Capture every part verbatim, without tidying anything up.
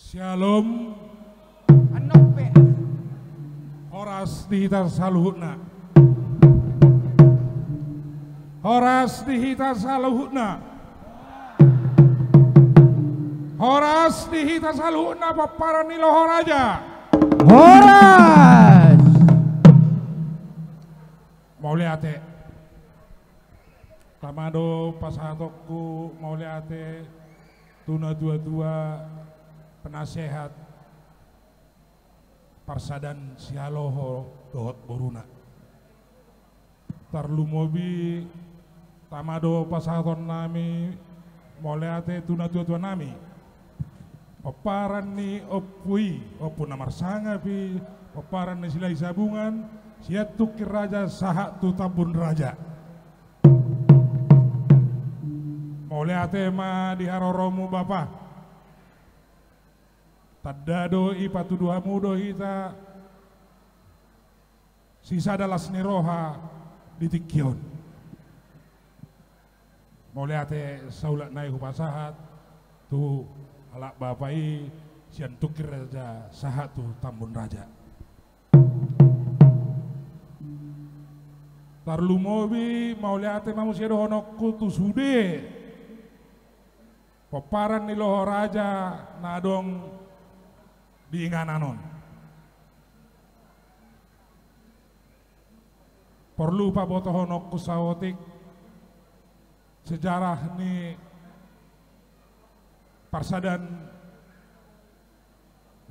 Syalom. Horas di hita saluhutna. Horas di hita saluhutna. Horas di hita saluhutna, pomparan ni Loho Raja. Horas. Mauliate. Tama do pasahatonku mauliate tu natua-tua, penasehat parsadaan Sihaloho dohot boruna. Tarlumobi tama do pasahatonnami mauliate tu natua-tuanami, pomparan ni ompu i, Ompu na Marsangap i, pomparan ni Silahi Sabungan, sian Tungkir Raja sahat tu Tambun Raja. Mauliate ma di haroromu, Bapa. Tanda do i, patudu hamu do hita sisada las ni roha di tingki on. Mauliate saulak nai hupasahat tu halak bapa i sian Tungkir Raja sahat tu Tambun Raja. Tarlumobi mauliate ma muse dohononku tu sude pomparan ni Loho Raja na adong di inganan on. Porlu pabotohononku saotik sejarah ni parsadaan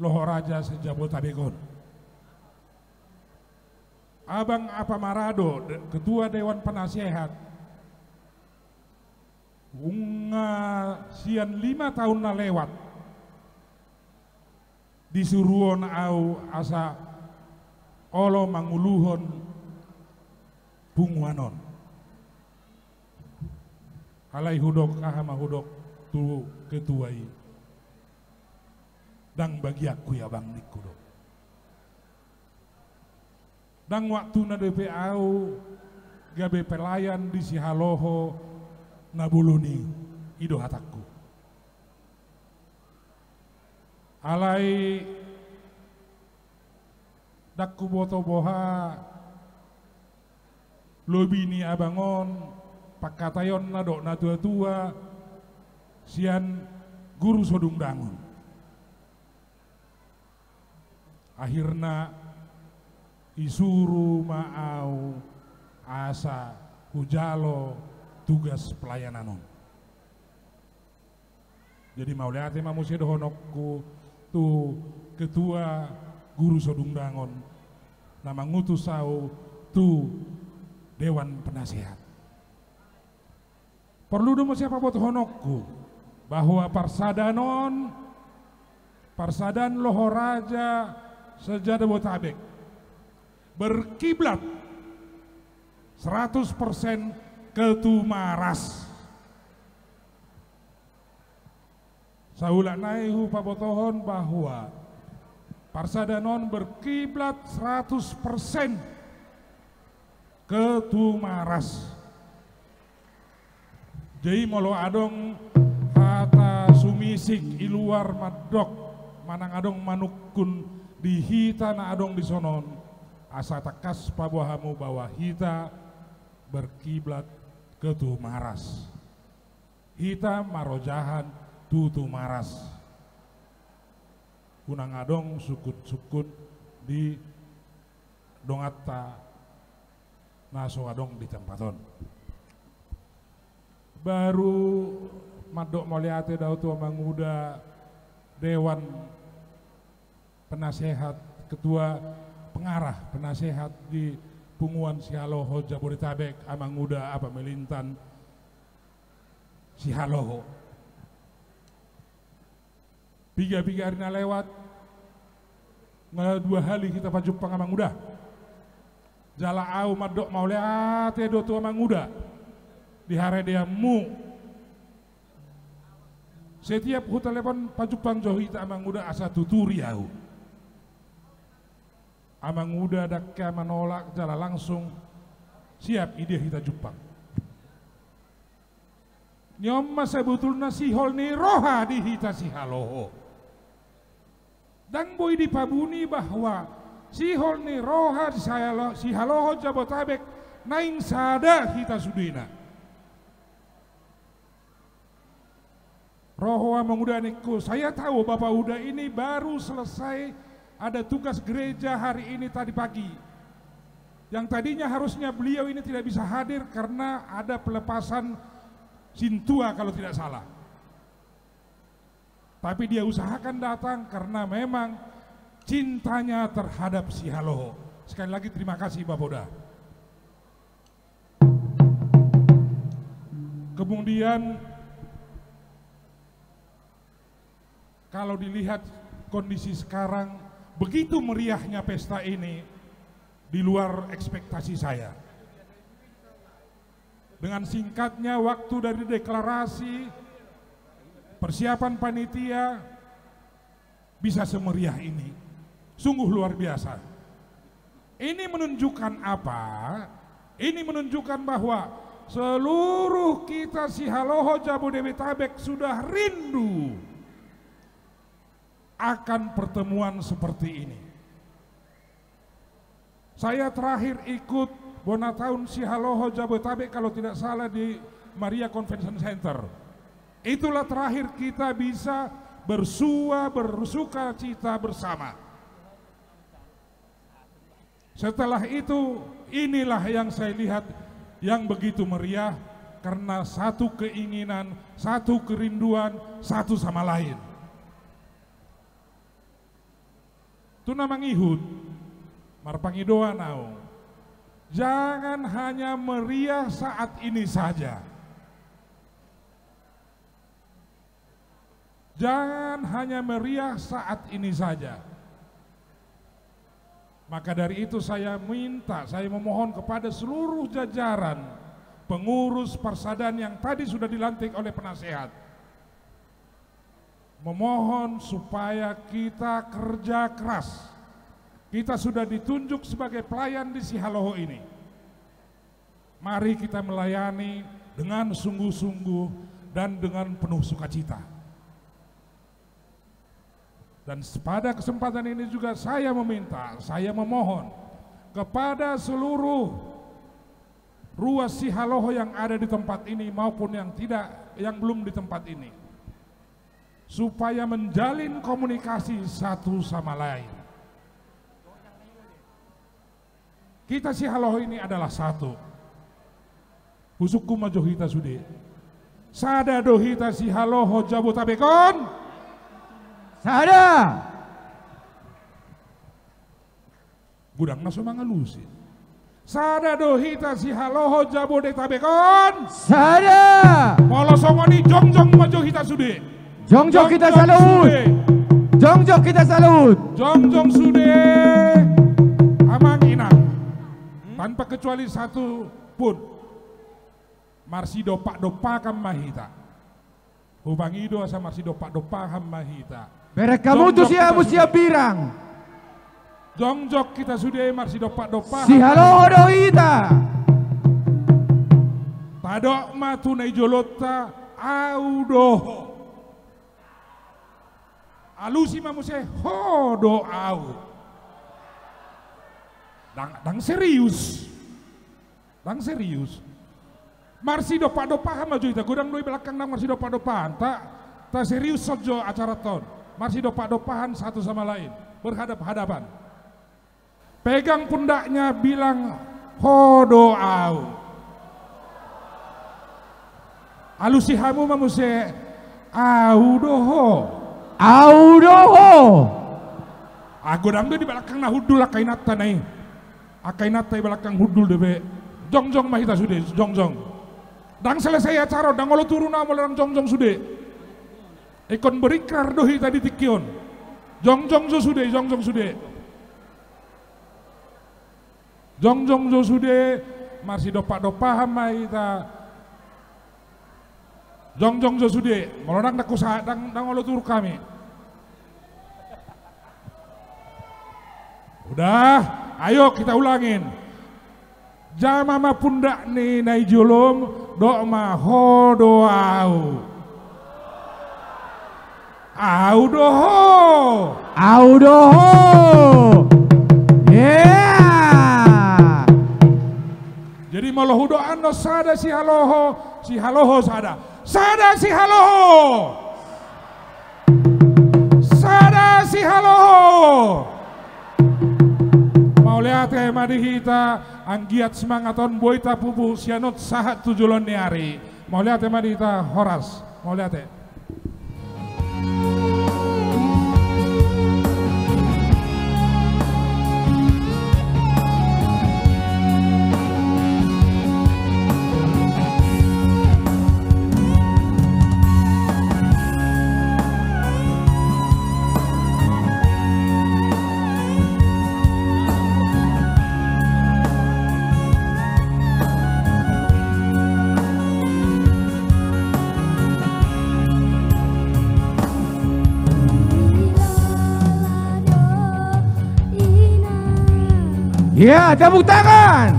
Loho Raja se-Jabodetabek on. Abang Apa Marado, de-, Ketua Dewan Penasehat, nunga sian lima taon na lewat disuruhon au asa olo manguluhon punguan on. Alai hudok, aha ma hudok tu ketua i? Ndang bagianku i, Abang, ningku do. Ndang waktuna dope au gabe pelayan di Sihaloho na bolon i, i do hatangku. Alai ndang huboto boha lobi ni abang on pangkataionna dohot natua-tua sian Guru Sodungdangon. Akhirna isuru ma au asa hujalo tugas pelayanan on. Jadi mauliate ma muse dohononku tu Ketua Guru Sodungdangon na mangutus au tu Dewan Penasehat. Porlu do muse pabotohononku bahwa parsadaan on, parsadaan Loho Raja se-Jabodetabek, berkiblat seratus persen ke Tumaras. Saulak nai hupabotohon bahwa parsadaan on berkiblat seratus persen ke Tumaras. Jadi molo adong hata sumisik i luar mandok manang adong manungkun di hita na adong dison on, asa tangkas paboa hamu bahwa hita berkiblat ke Tumaras. Hita marojahan tu Tumaras. Unang adong sungkun-sungkun di donganta na so adong di tempat on. Baru mandok mauliate do au tu amanguda Dewan Penasehat, Ketua Pengarah Penasehat di Punguan Sihaloho Jabodetabek, Amanguda Apa Melintan Sihaloho. Piga-piga ari na lewat, nga dua hali hita pajumpang, Amanguda. Jala au mandok mauliate do tu amanguda di haredeanmu. Setiap hutelepon pajumpang jo hita, Amanguda, asa tuturi au. Amanguda ndang hea manolak jala langsung siap i dia hita jumpang. Ni on ma sebetulna sihol ni roha di hita Sihaloho. Ndang boi dipabuni bahwa sihol ni roha sihalo-, sihaloho Jabotabek naeng sada hita sudena. Ro ho Amang Uda ningku, saya tahu Bapak Uda ini baru selesai ada tugas gereja hari ini tadi pagi. Yang tadinya harusnya beliau ini tidak bisa hadir karena ada pelepasan sintua kalau tidak salah. Tapi dia usahakan datang karena memang cintanya terhadap sihaloho. Sekali lagi terima kasih Bapak Uda. Kemudian, kalau dilihat kondisi sekarang, begitu meriahnya pesta ini, di luar ekspektasi saya. Dengan singkatnya waktu dari deklarasi, persiapan panitia, bisa semeriah ini. Sungguh luar biasa. Ini menunjukkan apa? Ini menunjukkan bahwa seluruh kita sihaloho Jabodetabek sudah rindu akan pertemuan seperti ini. Saya terakhir ikut bona taon sihaloho Jabodetabek, kalau tidak salah, di Maria Convention Center. Itulah terakhir kita bisa bersua, bersukacita bersama. Setelah itu, inilah yang saya lihat yang begitu meriah, karena satu keinginan, satu kerinduan, satu sama lain. Tu na mangihut, marpangidoan ahu. Jangan hanya meriah saat ini saja. Jangan hanya meriah saat ini saja. Maka dari itu saya minta, saya memohon kepada seluruh jajaran pengurus parsadan yang tadi sudah dilantik oleh penasehat. Memohon supaya kita kerja keras. Kita sudah ditunjuk sebagai pelayan di sihaloho ini. Mari kita melayani dengan sungguh-sungguh dan dengan penuh sukacita. Dan s-, pada kesempatan ini juga saya meminta, saya memohon kepada seluruh ruas sihaloho yang ada di tempat ini maupun yang tidak, yang belum di tempat ini, supaya menjalin komunikasi satu sama lain. Kita sihaloho ini adalah satu. Husungkun ma jo hita sude. Sada do hita sihaloho Jabotabek on? Sada. Godang na so mangalusi. Sada do hita sihaloho Jabodetabek on? Sada. Molo songon i jongjong ma jo hita sude. Jongjong hita saluhut. Jongjong hita saluhut. Jongjong sude. Amang inang. Tanpa kecuali satu pun. Marsidompak-dompakan ma hita. Hupangido asa marsidompak-dompakan ma hita. Bereng hamu tu siamun sian Pinang. Jongjong hita sude marsidompak-dompakan. Sihaloho do hita. Tadok ma tu na di jolonta, ahu do ho. Alusi ma muse, ho do ahu. Ndang, ndang serius. Ndang serius. Marsidompak-dompakan ma jo hita, godang do i belakang ndang marsidompak-dompakan. Ta, ta serius jo acara on. Marsidompak-dompakan satu sama lain. Berhadap-hadapan. Pegang pundaknya, bilang, ho do ahu. Alusi hamu ma muse, ahu do ho. Ahu do ho. Ah, godang do di belakang na hundul angka inanta na i. Angka inanta i belakang hundul dope. Jongjong ma hita sude, jongjong. Ndang selesai acara on, ndang olo turun ahu molo ndang jongjong sude. Ingkon berikrar do hita di tingki on. Jongjong jo sude, jongjong sude. Jongjong jo sude, marsidompak-dompakan ma hita. Jongjong jo sude, molo ndang, ndang kusa-, ndang, ndang olo turun hami. Udah, ayo kita ulangin. Jama ma pundak ni na di jolom, dok ma ho do ahu. Ahu do ho. Au do ho. Ea. Jadi molo hudok annon sada sihaloho, sihaloho sada. Sada sihaloho. Sada sihaloho. Mauliate ma di hita, anggiat semangat on boi tapupu sian on sahat tu joloan ni ari. Mauliate ma di hita, horas. Mauliate. Ya, tepuk tangan.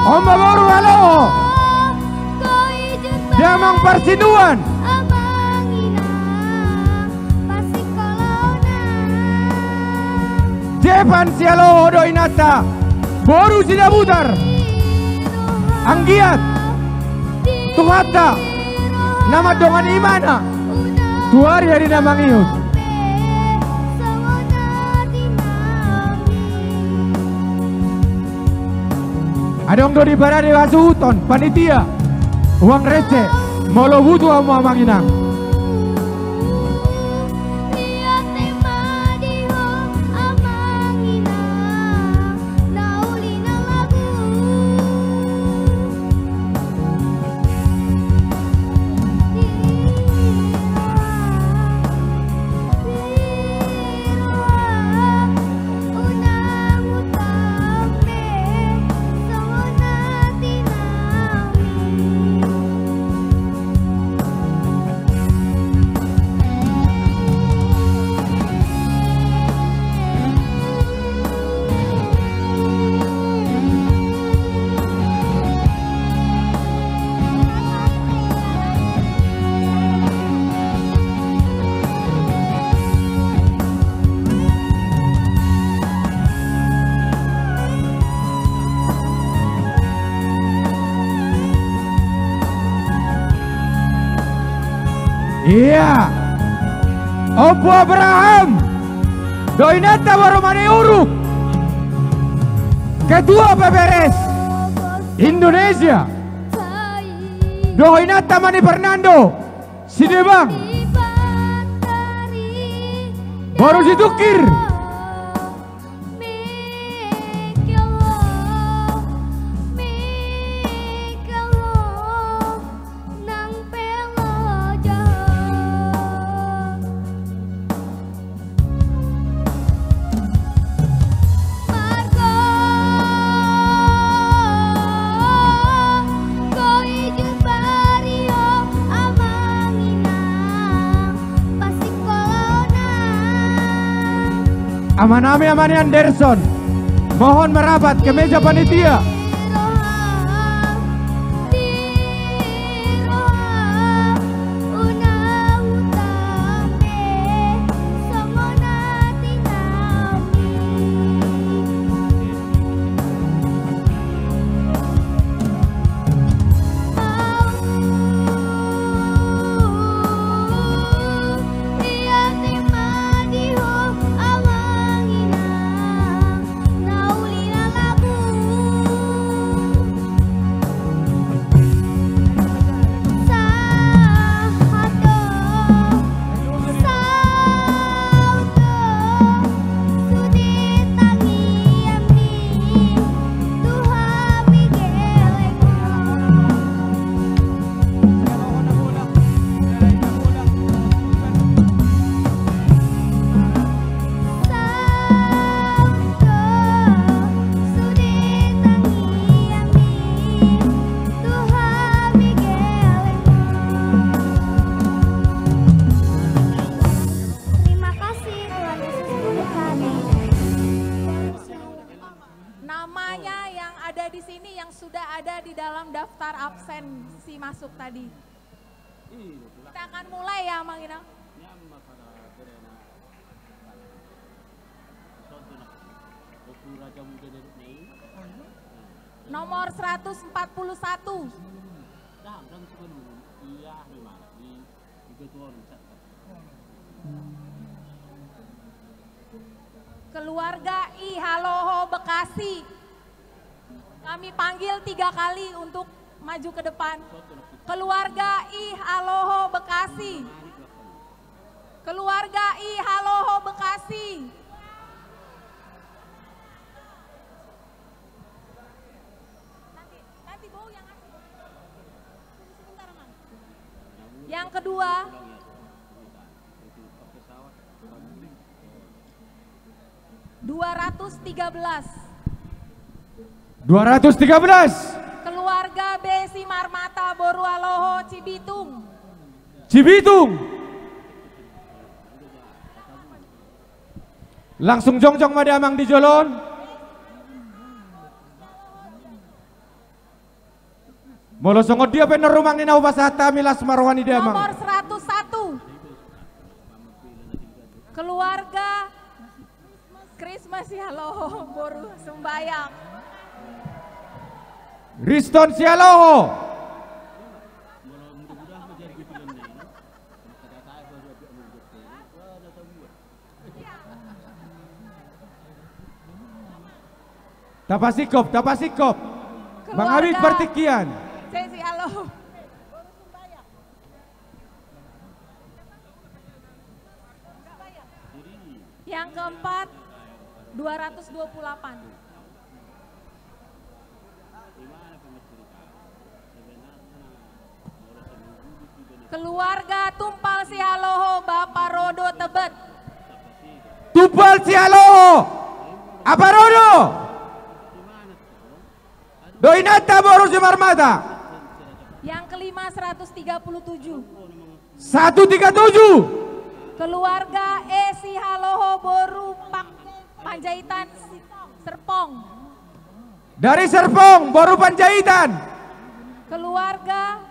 On ma boru haloho. Damang parsinuan. Jepan sihaloho do inanta. Boru Sidabutar. Anggiat Tuhanta na mandongani imana tu ari-ari na mangihut. Adong do di parade hasuhuton panitia, uang receh, molo butuh hamu amang inang. Ia, Ompu Abraham do inanta, boru Maniuruk, Ketua P P R S Indonesia, dohot inanta Mani Fernando Sidebang, boru Situngkir. Amanami, Amani Anderson, mohon merapat ke meja panitia. Masuk tadi. Kita akan mulai ya, Amang Inang. Nomor seratus empat puluh satu. Keluarga I Haloho Bekasi. Kami panggil tiga kali untuk maju ke depan. Keluarga I Haloho Bekasi. Keluarga I Haloho Bekasi. Nanti, nanti bau yang asli. Tunggu sebentar, Mang. Yang kedua. Dua ratus tiga belas. Dua ratus tiga belas. Keluarga B Simarmata Boru Haloho Cibitung. Cibitung. Langsung jongjong ma damang di jolo on. Molo songon dia pe na rumang ni na hupasahat hami, las ma roha ni damang. Nomor seratus satu. Keluarga Krisma Sihaloho Boru Sumbayang. Riston Sihaloho. Tapasingkop, tapasingkop. Mangabit partingkian. Sesi, halo. Yang keempat, dua ratus dua puluh delapan. Keluarga Tumpal Sihaloho, Baparodo Tebet. Tumpal Sihaloho, Aparodo. Dohot inanta Boru Simarmata. Yang kelima, seratus tiga puluh tujuh. Satu tiga tujuh. Keluarga E Sihaloho Boru Pak Panjaitan Serpong. Dari Serpong, Boru Panjaitan. Keluarga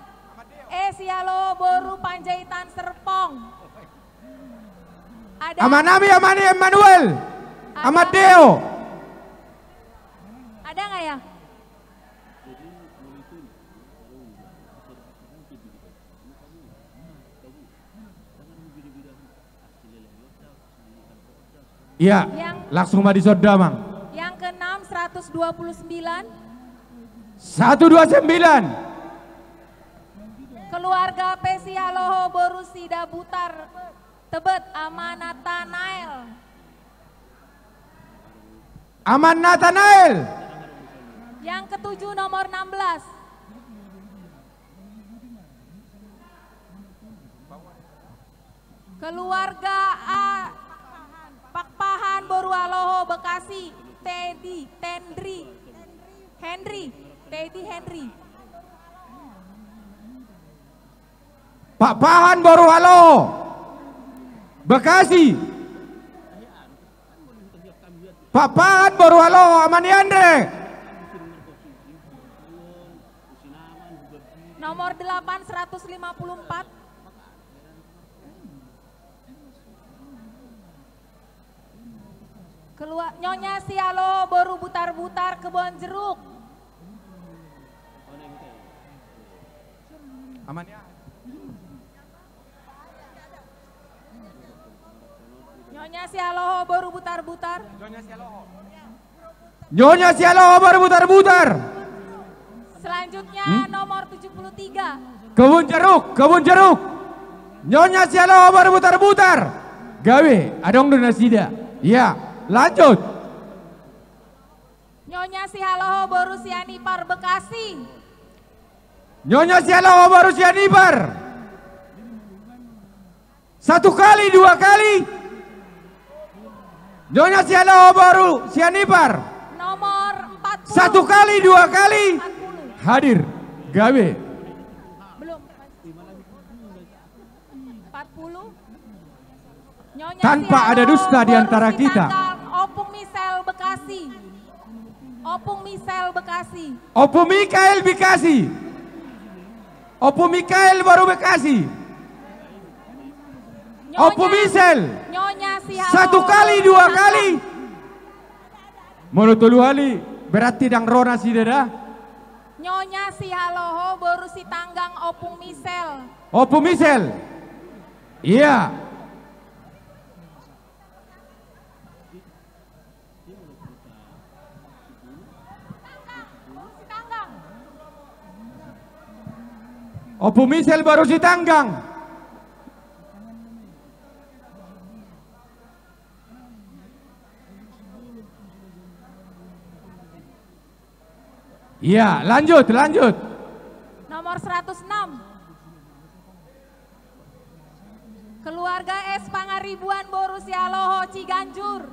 E Sihaloho Boru Panjaitan Serpong. Ada. Amanami, Amani Emmanuel. Ada. Amadeo. Ada nggak ya? Iya, yang langsung ma dison damang. Yang keenam, seratus dua puluh sembilan. Satu dua sembilan. Keluarga P Sihaloho Boru Sidabutar Tebet, Ama Natanael. Ama Natanael. Yang ketujuh, nomor enam belas. Keluarga A, Pakpahan Boru Haloho Bekasi, Teddy, Tendri, Henry, Teddy Henry. Pakpahan Boru Haloho Bekasi. Pakpahan Boru Haloho, Ama ni Andre. Nomor delapan, seratus lima puluh empat. Keluar, Nyonya Sihaloho Boru Butar-Butar, Kebon Jeruk. Aman ya. Nyonya Sihaloho Boru Butar-Butar. Nyonya Sihaloho. Nyonya Sihaloho Boru Butar-Butar. Selanjutnya, hmm? Nomor tujuh puluh tiga. Kebun Jeruk, Kebun Jeruk. Nyonya Sihaloho Boru Butar-Butar. Gabe, adong do nasida. Iya, lanjut. Nyonya Sihaloho Boru Sianipar Bekasi. Nyonya Sihaloho Boru Sianipar. Satu kali, dua kali. Nyonya Sihaloho Boru Sianipar. Nomor empat puluh. Satu kali, dua kali. Empat puluh. Hadir. Gabe. Belum. Empat puluh. Nyonya Tanpa ada Sihaloho dusta di Boru antara kita. Sitanggang, Opung Misel Bekasi. Opung Misel Bekasi. Opung Mikael Bekasi. Ompu Mikael boru Bekasi. Nyonya, Ompu Misel. Nyonya Sihaloho. Satu kali, dua kali. Molo tolu kali, berarti ndang ro nasida da. Nyonya Sihaloho boru Sitanggang, Ompu Misel. Ompu Misel. Iya. Ompu Misel boru Sitanggang. Iya, lanjut, lanjut. Nomor seratus enam. Keluarga S Pangaribuan boru Sihaloho, Ciganjur.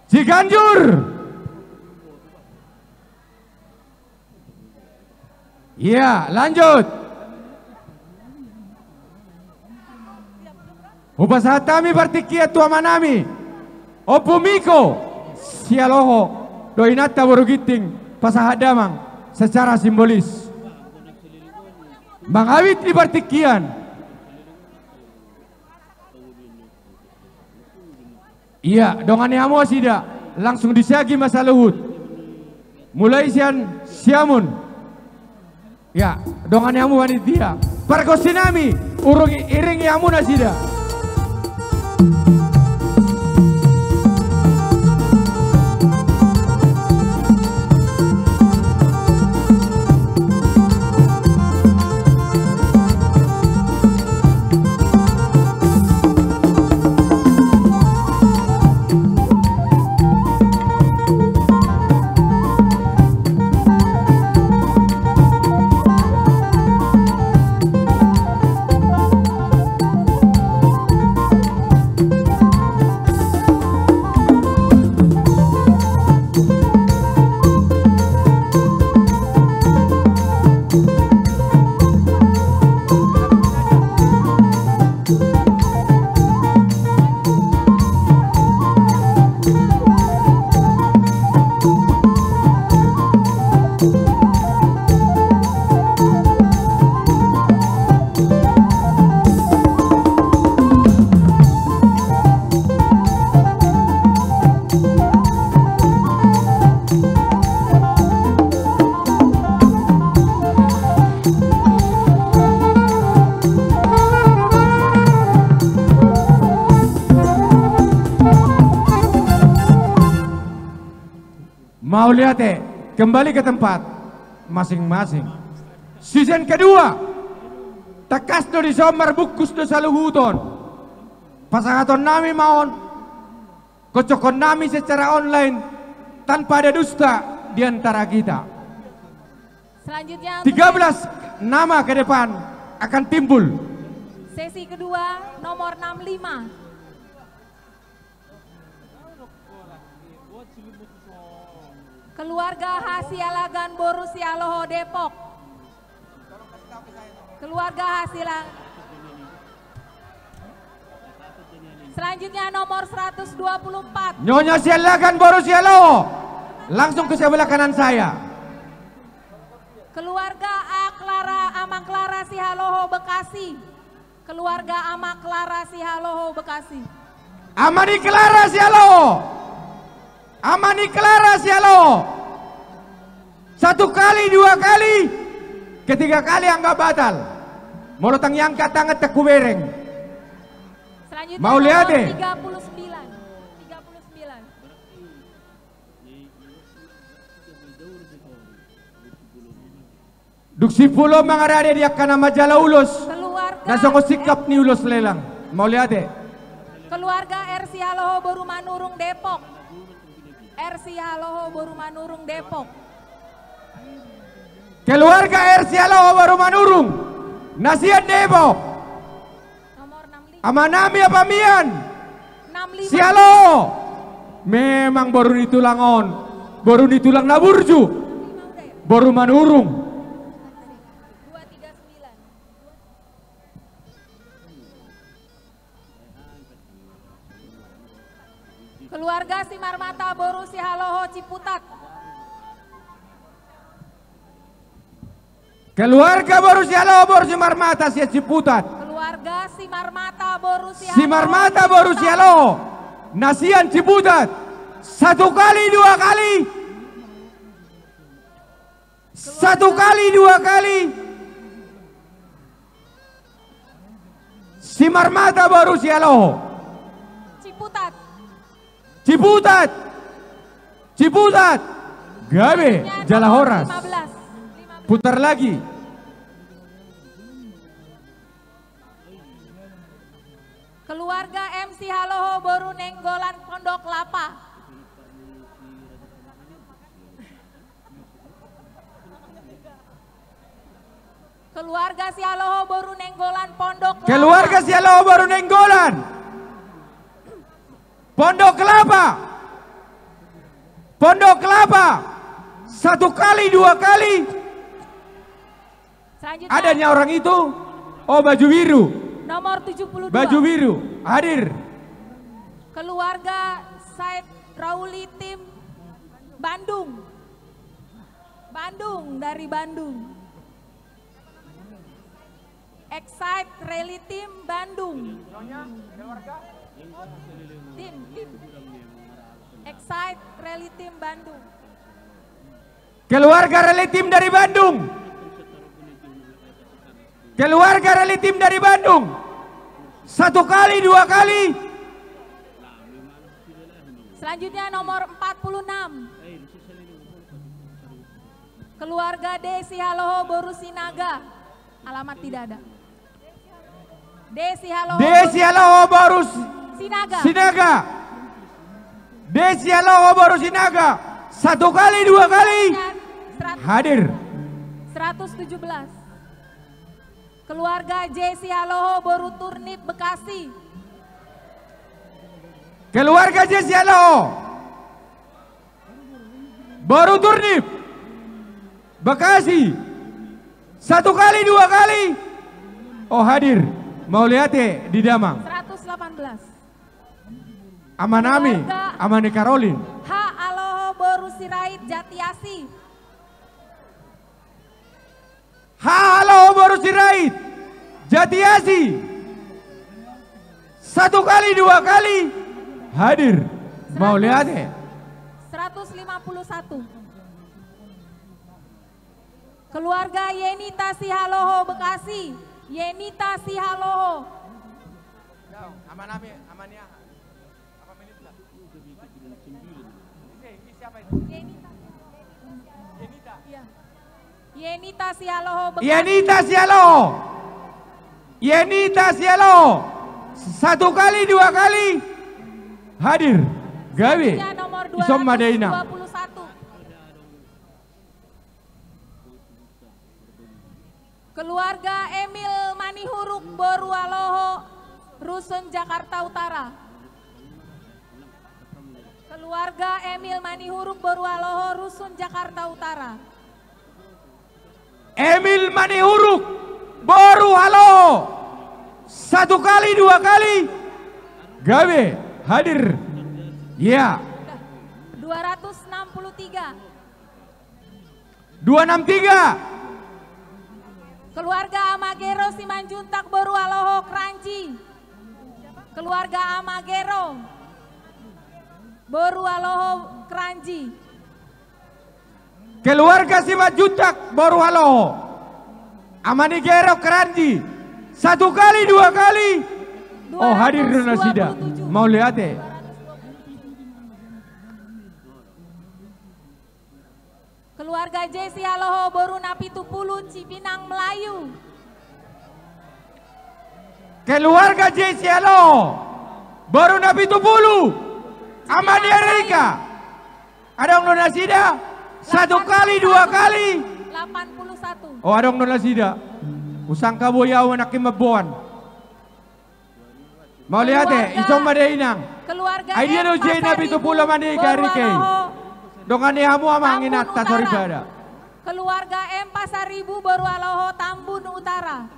Ciganjur. Iya, lanjut. Hupasahat hami partingkian tu amanami Ompu Miko Sihaloho dohot inanta boru Ginting, pasahat damang secara simbolis. Mangawit di partingkian. Iya, dongani hamu nasida, langsung disagi ma saluhut. Mulai sian siamun. Iya, dongani hamu panitia. Pargonsi nami, urungi, iringi hamu nasida. Mauliate, kembali ke tempat masing-masing. Season kedua, tangkas do dison, marbungkus do saluhuton. Pasahaton nami ma on, gocokkon nami secara online, tanpa ada dusta di antara kita. Selanjutnya untuk tiga belas nama ke depan akan timbul. Sesi kedua, nomor enam lima. Keluarga Hasialagan boru Sihaloho, Depok. Keluarga Hasiala-, selanjutnya nomor seratus dua puluh empat. Nyonya Sialagan boru Sihaloho. Langsung ke sebelah kanan saya. Keluarga A Clara, Ama Clara Sihaloho, Bekasi. Keluarga Ama Clara Sihaloho, Bekasi. Ama ni Clara Sihaloho. Ama ni Clara Sihaloho. Satu kali, dua kali, ketiga kali angka batal. Molo ndang iangkat tangan, ndang hubereng. Selanjutnya, mauliate, nomor tiga puluh sembilan. Tiga puluh sembilan. Dung simpul on mangarade di angka na manjalo ulos, keluarga, na songon singkap ni ulos lelang. Mauliate. Keluarga R Sihaloho boru Manurung, Depok. R Sihaloho boru Manurung, Depok. Keluarga R Sihaloho boru Manurung, na sian Depok. Nomor enam lima. Amanami Apamian. Enam lima. Sihaloho. Memang boru ni tulang on. Boru ni tulang na burju. Boru Manurung. Dua tiga sembilan. Keluarga Simarmata boru Sihaloho, Ciputat. Keluarga boru Sihaloho boru Simarmata sian Ciputat. Keluarga Simarmata boru Sihaloho. Simarmata boru Sihaloho na sian Ciputat. Satu kali, dua kali. Satu kali, dua kali. Simarmata boru Sihaloho. Ciputat. Ciputat. Ciputat. Gabe, jala horas. Putar lagi. Keluarga M Sihaloho boru Nainggolan Pondok Kelapa. Keluarga Sihaloho boru Nainggolan Pondok Kelapa. Keluarga Sihaloho boru Nainggolan Pondok Kelapa. Pondok Kelapa. Satu kali, dua kali. Selanjutnya. Adanya orang itu. Oh, baju biru. Nomor tujuh puluh dua. Baju biru. Hadir. Keluarga Said Rauli tim Bandung. Bandung, dari Bandung. Excite Rally Team Bandung. Tim, tim. Excite Rally Team Bandung. Keluarga Rally Team dari Bandung. Keluarga Rally Team dari Bandung. Satu kali, dua kali. Selanjutnya nomor empat puluh enam. Keluarga D Sihaloho boru Sinaga. Alamat tidak ada. D Sihaloho. D Sihaloho boru S-, Sinaga. Sinaga. D Sihaloho boru Sinaga. Satu kali, dua kali. Serat-, hadir. Seratus tujuh belas. Keluarga J Sihaloho boru Turnip Bekasi. Keluarga J Sihaloho boru Turnip Bekasi. Satu kali, dua kali. Oh, hadir. Mauliate di damang. Seratus delapan belas. Amanami, keluarga Amani Karolin. H Haloho boru Sirait Jatiasi. H Haloho boru Sirait Jatiasi. Satu kali, dua kali. Hadir. Mauliate. Seratus lima puluh satu. Keluarga Yenita Sihaloho Bekasi. Yenita Sihaloho. Amanami, Amani aha? Apa menit lah? Ini, ini siapa ini? Yenita. Yenita. Iya. Yenita Sihaloho Bekasi. Yenita Sihaloho. Yenita Sihaloho. Satu kali, dua kali. Hadir. Gabe. Selanjutnya nomor dua ratus dua puluh satu. Ison ma da inang. Keluarga Emil Manihuruk boru Haloho, Rusun, Jakarta Utara. Keluarga Emil Manihuruk boru Haloho, Rusun, Jakarta Utara. Emil Manihuruk boru Haloho. Satu kali, dua kali. Gabe, hadir. Iya. Dua ratus enam puluh tiga. Dua enam tiga. Keluarga Amagero Simanjuntak boru Haloho Kranji. Keluarga Amagero boru Haloho Kranji. Keluarga Simanjuntak boru Haloho. Amani Gero Kranji. Satu kali, dua kali. Oh, hadir do nasida. Dua ratus dua puluh tujuh. Mauliate. Keluarga J Sihaloho boru Napitupulu, Cipinang, Melayu. Keluarga J Sihaloho boru Napitupulu, Amani Erika. Adong do nasida? Satu kali, dua kali. Delapan puluh satu. Oh, adong do nasida. Husangka boi ahu nangkin mamboan. Mauliate, ison ma da inang. Keluarga M Pasaribu, Amani Erika. Ai dia do J Napitupulu, Amani Erika. Dongan ni hamu amang inanta soripada. Keluarga M Pasaribu boru Haloho Tambun Utara.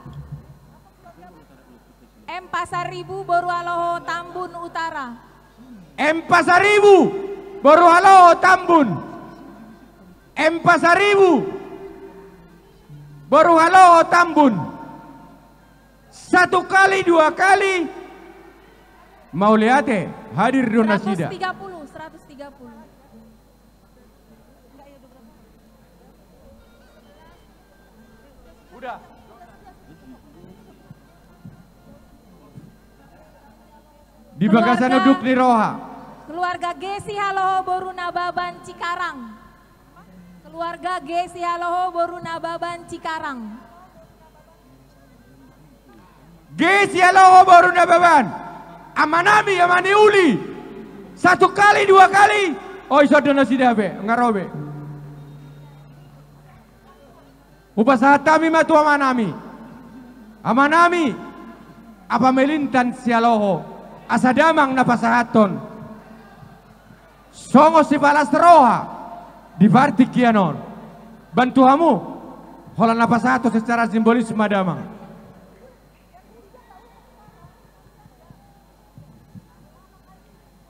M Pasaribu boru Haloho Tambun Utara. M Pasaribu boru Haloho Tambun. M Pasaribu. Boru Haloho Tambun. Satu kali, dua kali. Mauliate, hadir do nasida. Seratus tiga puluh, seratus tiga puluh. Udah. Di bagasan unduk ni roha. Keluarga G Sihaloho boru Nababan Cikarang. Keluarga G Sihaloho boru Nababan Cikarang. G Sihaloho boru Nababan. Amanami, ama ni uli. Satu kali, dua kali. Oi, songon do nasida be, nga ro be. Hupasahat hami ma tu amanami. Amanami, Apamelintan Sihaloho, asa damang na pasahathon. Songon sipalas roha di partingkian on. Bantu hamu, holan na pasahathon secara simbolis ma damang.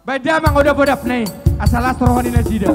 Baen damang odap-odapna i, asa las roha ni nasida.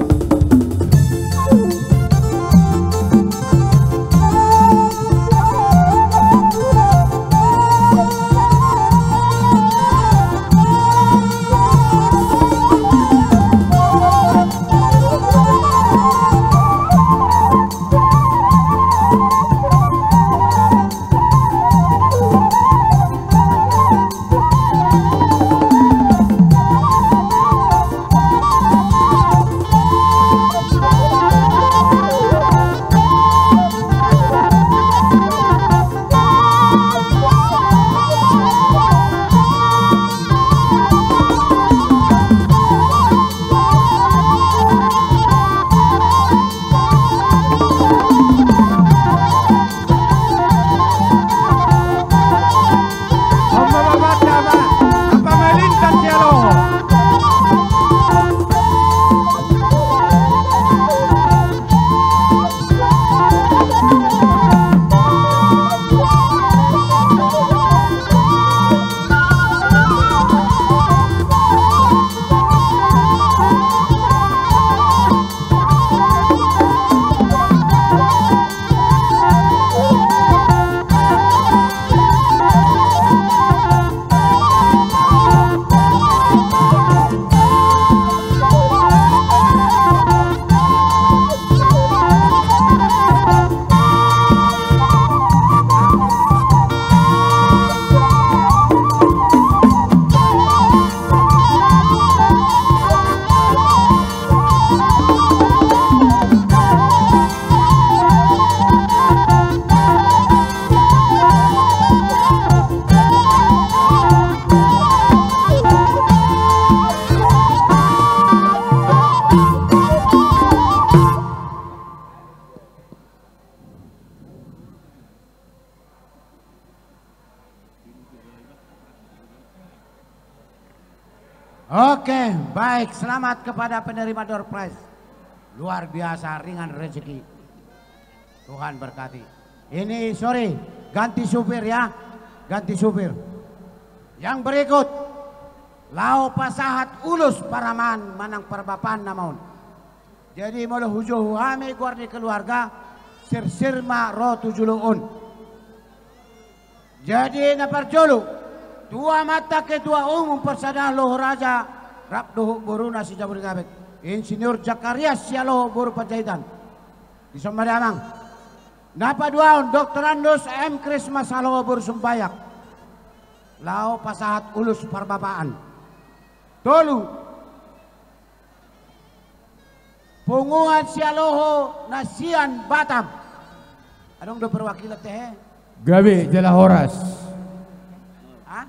Oke, baik. Selamat kepada penerima door prize. Luar biasa, ringan rezeki. Tuhan berkati. Ini, sorry, ganti supir ya. Ganti supir. Yang berikut, laho pasahat ulos paramaan manang parbapaan nama on. Jadi molo hujou hami goar ni keluarga, sirsir ma ro tu jolo on. Jadi na parjolo, tu amanta ketua umum Persada Loho Raja, rap dohot boruna si Jabodetabek, Insinyur Zakarias Sihaloho boru Panjaitan. Dison ma damang. Na paduahon, Doktorandus M Krisma Sihaloho boru Sumbayak. Laho pasahat ulos parbapaan. Tolu. Punguan Sihaloho na sian Batam. Adong do perwakilan tehe? Gabe jala horas. Hah?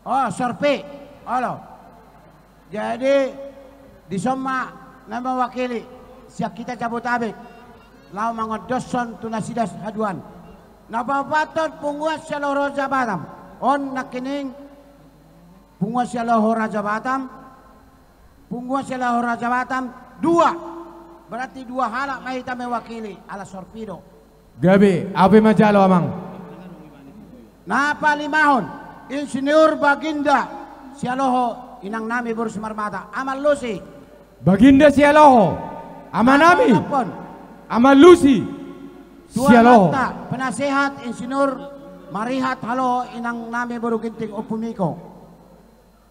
Oh, sorpi. Olo. Jadi, dison ma na mewakili sian hita Jabodetabek laho mangondoshon tu nasida haduan. Na paopathon Punguan Sihaloho Raja Batam. On nangkining Punguan Sihaloho Raja Batam. Punguan Sihaloho Raja Batam, dua. Berarti dua halak ma hita mewakili, ala sorpi do. Gabe, au pe manjalo amang. Na palimahon, Insinyur Baginda Sihaloho, inang nami boru Simarmata, Ama Lusi. Baginda Sihaloho, ama nami. Ama Lusi. Sialoho. Tuan Anta, penasehat Insinyur Marihat Haloho, inang nami boru Ginting, Ompu Miko.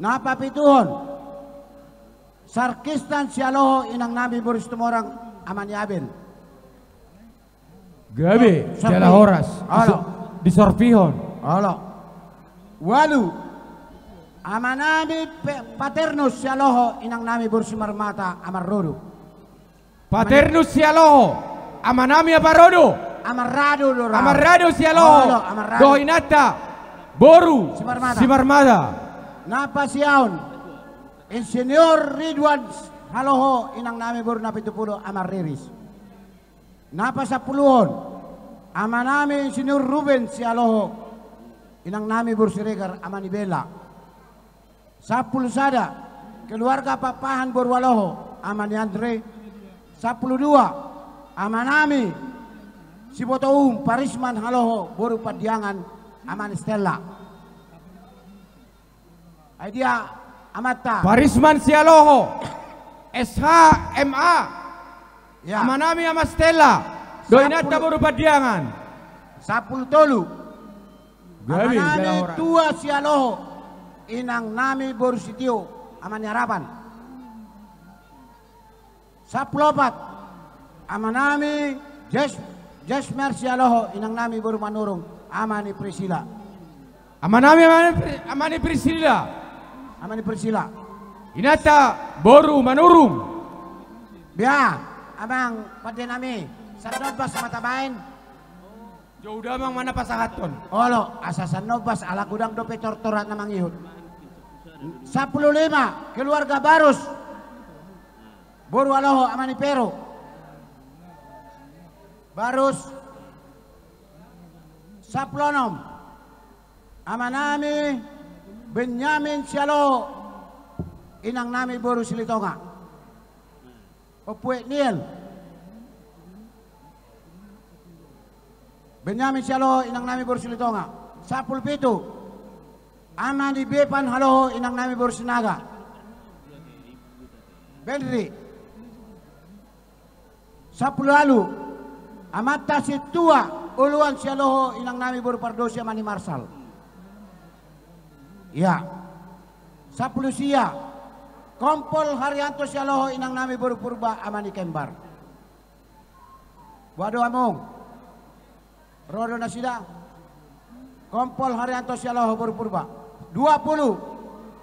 Na papituhon, Sarkistan Sialoho, inang nami boru Situmorang, ama ni Abel. Gabe, jala horas. Olo. Disorpihon. Olo. Ualu. Ama nami Pe-, Paternus Sialoho, inang nami boru Simarmata, ama ni Rodo. Paternus Sialoho, ama nami Aparodo. Ama ni Rado do ra. Ama ni Rado Sialoho. Olo, ama ni Rado. Dohot inanta boru Simarmata. Simarmata. Na pasiahon, Insinyur Ridwan Haloho, inang nami boru Napitupulu, ama ni Riris. Na pasampuluhon, ama nami Insinyur Ruben Sialoho, inang nami boru Siregar, ama ni Bella. Sampulu sada, keluarga Pakpahan boru Haloho, ama ni Andre. Sampulu dua, ama nami Siboto Uhum, Parisman Haloho, boru Pandiangan, ama ni Stella. Ai dia amanta? Parisman Sialoho, S H, M A. Ya. Ama nami ama Stella. Dohot inanta boru Pandiangan. Sampulu tolu. Gabe, ama nami Tua Sialoho, inang nami boru Sitio, ama ni Harapan. Sampulu opat, ama nami Jes-, Jesmer Sialoho, inang nami boru Manurung, ama ni Priscilla. Ama nami, ama ni Pri-, ama ni Priscilla. Ama ni Priscilla. Inanta boru Manurung. Bia, amang pande nami, sandombas ma tabaen. Jou damang ma na pasahathon. Olo, asa sandombas, ala godang dope tortoran na mangihut. Sampulu lima, keluarga Barus. Boru Haloho, ama ni Peru. Barus. Sampulu onom, ama nami Benyamin Sialoho, inang nami boru Silitonga. Ompu Etniel. Benyamin Sialoho, inang nami boru Silitonga. Sampulu pitu, ama ni Bepan Haloho, inang nami boru Sinaga. Benri. Sampulu ualu, amanta Sintua Oloan Sialoho, inang nami boru Pardosi, ama ni Marsal. Ia. Sampulu sia, Kompol Haryanto Sialoho, inang nami boru Purba, ama ni Kembar. Boha do among? Ro do nasida? Kompol Haryanto Sialoho boru Purba. Dua pulu,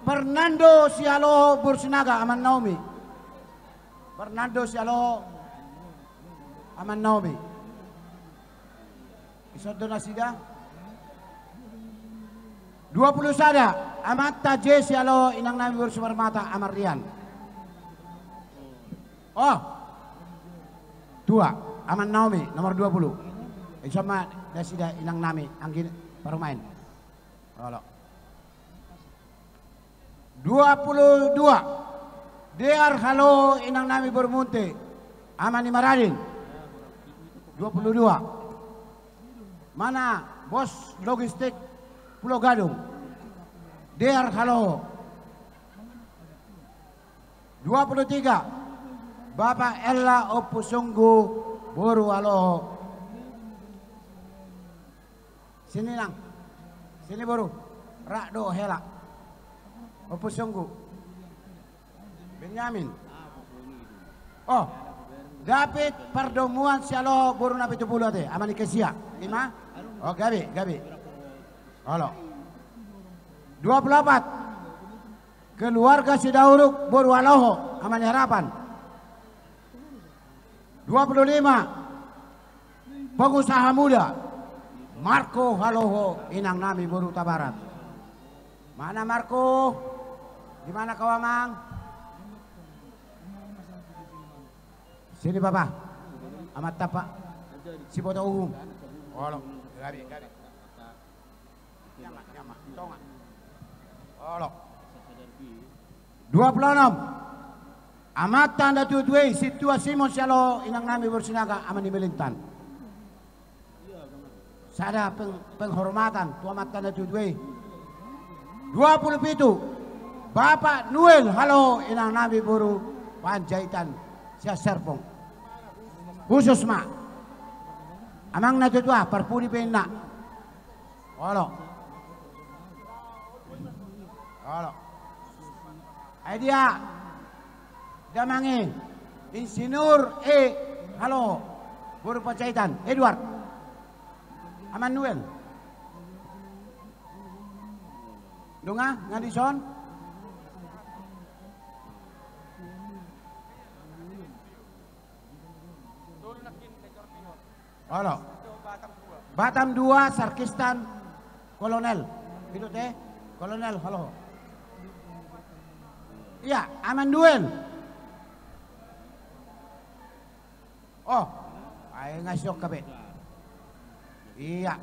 Fernando Sialoho boru Sinaga, ama ni Naomi. Fernando Sialoho, ama ni Naomi. Ison do nasida? Dua pulu sada, amanta J Sialoho, inang nami boru Simarmata, ama ni Rian. Oh. Tua, ama ni Naomi, nomor dua pulu. Ison ma nasida, inang nami, anggi parumaen. Olo. Dua pulu dua. Dear Haloho, inang nami boru Munte, ama ni Maradin. Dua pulu dua. Mana bos logistik Pulo Gadung? Dear Haloho. Dua pulu tiga. Bapak Ella, Ompu Sunggu, boru Haloho. Sini nang. Sini boru. Rak do hela. Ompu Sunggu. Benyamin. Oh. David Pardomuan Sialoho, boru Napitupulu ate, ama ni Kesia. Ima. Oh, gabe, gabe. Olo. Dua pulu opat. Keluarga Sidauruk boru Haloho, ama ni Harapan. Dua pulu lima, pengusaha muda Marco Haloho, inang nami boru Tabarat. Mana Marco? Di mana kau, amang? Sini, Papa. Amanta, Pak. Siboto Uhum. Olo. Gabe, gabe. Olo. Dua pulu onom. Amanta na tuatua i, Sintua Simon Sialoho, inang nami boru Sinaga, ama ni Melintan. Sada peng-, penghormatan tu amanta na tuatua i. Dua pulu pitu. Bapak Noel Haloho, inang nami boru Panjaitan, Siaserpong. Khusus ma. Amang na tuatua, parpudi pe inna. Olo. Olo. Ai dia. Damang i. Insinyur E. Halo. Boru Panjaitan. Edward. Amanuel. Nunga, nga dison? Olo. Batam dua, Sarkistan, Kolonel. Itu te, Kolonel, halo. Iya, Amanuel. Oh, ai nga siok kabe. Iya.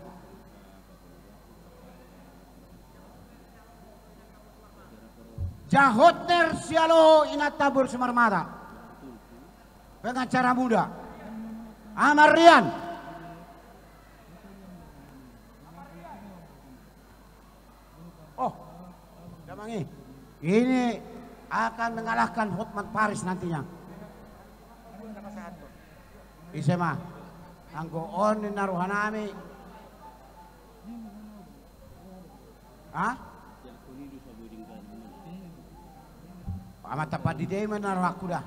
Jahotner Sialoho inanta boru Simarmata. Pengacara muda. Amarian. Oh, damang i. Ini akan mengalahkan Hotman Paris nantinya. Ise ma. Anggo on ninna rohanami. Ha? Amanta pandita i ma na rohangku da.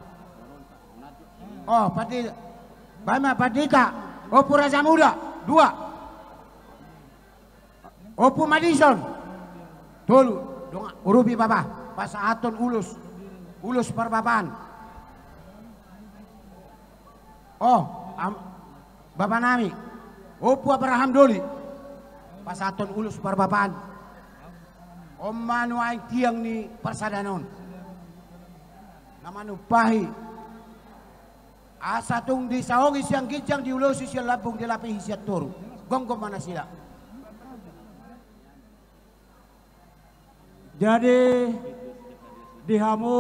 Oh, pandita. Baen ma pandita. Ompu Raja Muda. Dua. Ompu Madison. Tolu. Dongan, urupi bapa. Pasahathon ulos. Ulos parbapaan. Oh, am-, bapanami. Ompu Abraham Doli. Pasahathon ulos parbapaan. On ma nuaeng tiang ni parsadaan on. Na manumpahi. Asa tung disaongi sian ginjang, diulosi sian lambung, dilapihi sian toru. Gomgom ma nasida. Jadi, di hamu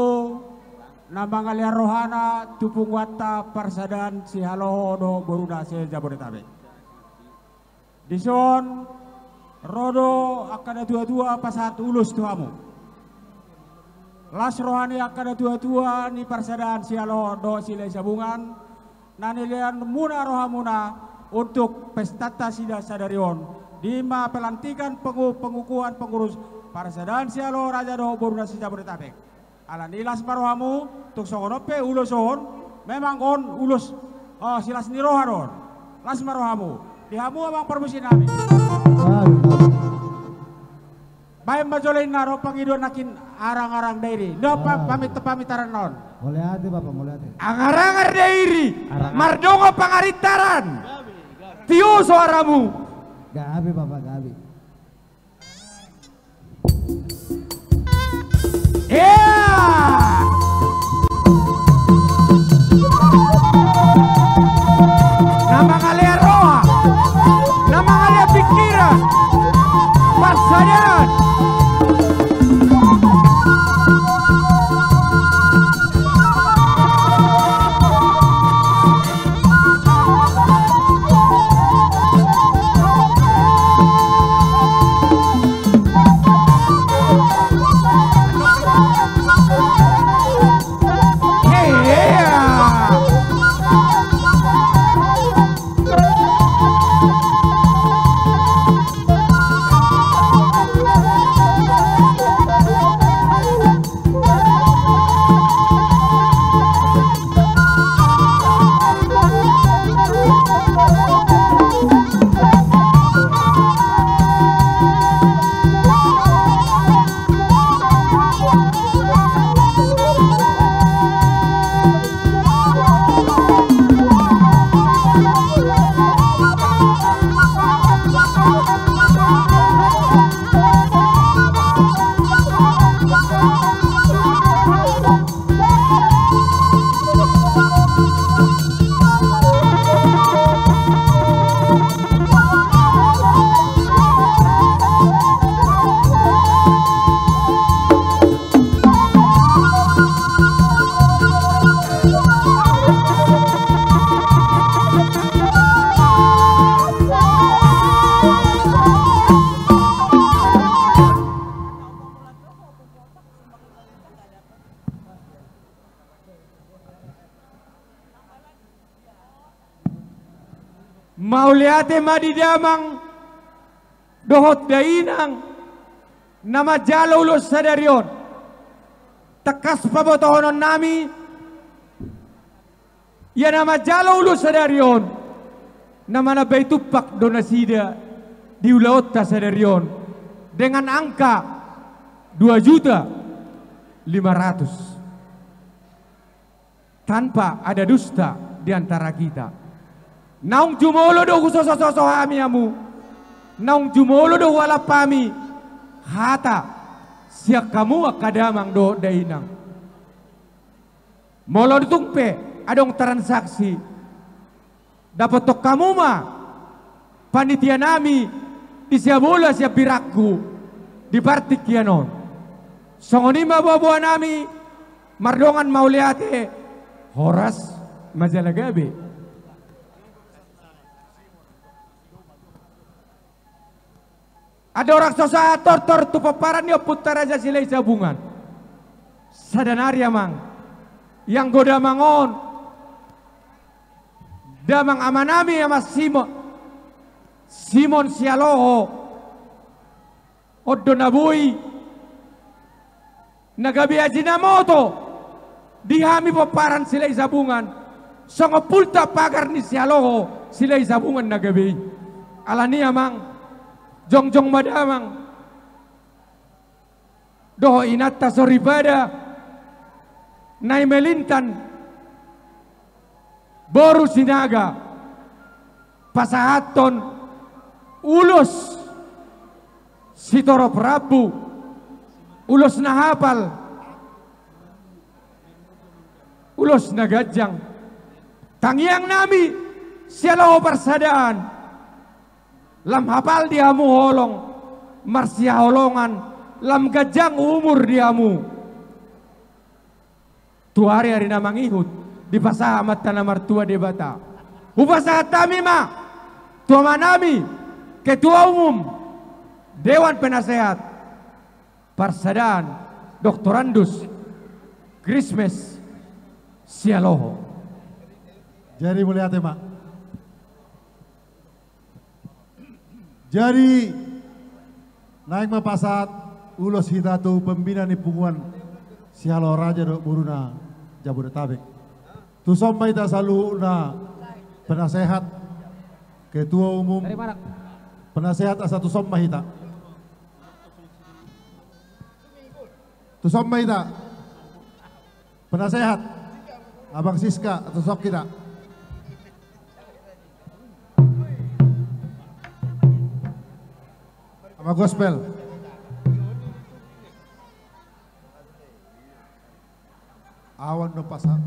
na mangalean rohana tu punguanta parsadaan Sihaloho dohot boruna se-Jabodetabek. Dison, ro do angka na tuatua pasahat ulos tu hamu. Las roha ni angka na tuatua ni parsadaan Sihaloho dohot Silahi Sabungan, na nileanmuna rohamuna untuk pestanta sida sadari on. Di ma pelantikan pengu-, pengukuhan pengurus parsadaan Sihaloho raja dohot boruna se-Jabodetabek. Alani las ma rohamu, tung songon on pe ulos on, memang on ulos, oh, silas ni roha do on. Las ma rohamu. Di hamu amang parmusiknami. Baen ma jolo inna ro pangidoan nangkin arang-arang Dairi. Nunga pa-, ah, pamit-, pamintaran na on. Mauliate, Bapa, mauliate. Angar-angar Dairi. Arang-arang. Mardongan pangarintaran. Tio suaramu. Gabe, Bapa, gabe. Iya. Na mangalean roha, na mangalean pikiran, parsadaan. Mauliate ma di damang dohot dainang na manjalo ulos sadari on. Tangkas pabotohononnami, ia na manjalo ulos sadari on, na manambai tumpak do nasida di ulaonta sadari on dengan angka dua juta lima ratus. Tanpa ada dusta di antara kita. Naung jumolo do husosososo hami hamu. Naung jumolo do hualap hami hata sian hamu angka damang dohot dainang. Molo tung pe adong transaksi, dapothon hamu ma panitianami di Siabola Siambiranggu di partingkian on. Songon i ma boaboanami, mardongan mauliate, horas ma jala gabe. Andorang so sahat tortor tu pomparan ni ompunta Raja Silahisabungan, sada nari amang, ianggo damang on, damang amanami Ama Simon, Simon Sialoho, on do na boi na gabe Ajinomoto di hami pomparan Silahisabungan, songon pulta pagar ni Sialoho Silahisabungan na gabe i. Alani amang, jongjong ma damang dohot inanta soripada na i melintan boru Sinaga pasahathon ulos sitorop rambu, ulos na hapal, ulos na ganjang. Tangiangnami Sialoho Parsadaan, lam hapal di hamu holong marsihaholongan, lam ganjang umur di hamu tu ari-ari na mangihut dipasahat Amanta na martua Debata. Hupasahat hami ma tu amanami Ketua Umum Dewan Penasehat Parsadaan Doktorandus Krismes Sialoho. Jadi mauliate ma. Jadi naeng ma pasahat ulos hita tu pembina ni punguan Sialoho Raja dohot boruna Jabodetabek. Tuson ma hita saluhutna penasehat, ketua umum, penasehat asa tuson ma hita. Tuson ma hita. Penasehat. Abang Siska, tuson hita. Abang Gospel. Awan do pasahat.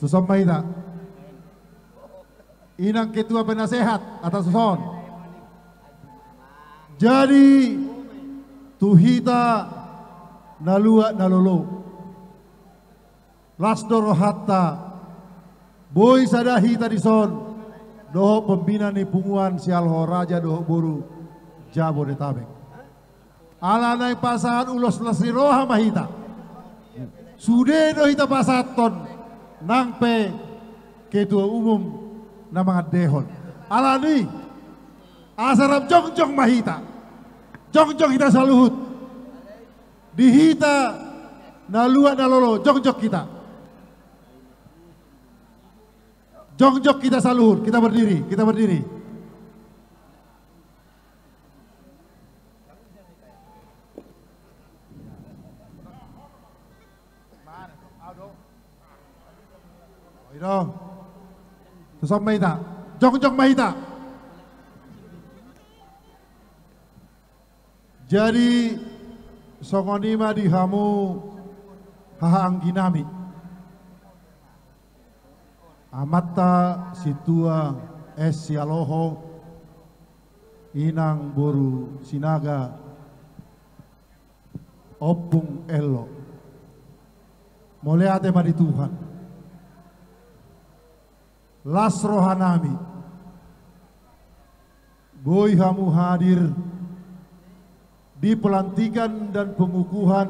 Tuson ma hita. Inang ketua penasehat, asa tuson. Jadi tu hita na luat na lolo. Las do rohanta, boi sada hita dison, dohot pembina ni punguan Sialoho Raja dohot boru Jabodetabek. Ala naeng pasahat ulos las ni roha ma hita. Sude do hita pasahathon, nang pe ketua umum na mangandehon. Alani, asa rap jongjong ma hita. Jongjong hita saluhut. Di hita na luat na lolo, jongjong hita. Jongjong hita saluhut, kita berdiri, kita berdiri. Tuson ma hita. Jongjong ma hita. Jadi songon i ma di hamu hahaangginami. Amanta Sintua S. Sialoho, inang boru Sinaga, Ompung Ello. Mauliate ma di Tuhan. Las rohanami. Boi hamu hadir Di pelantikan dan pengukuhan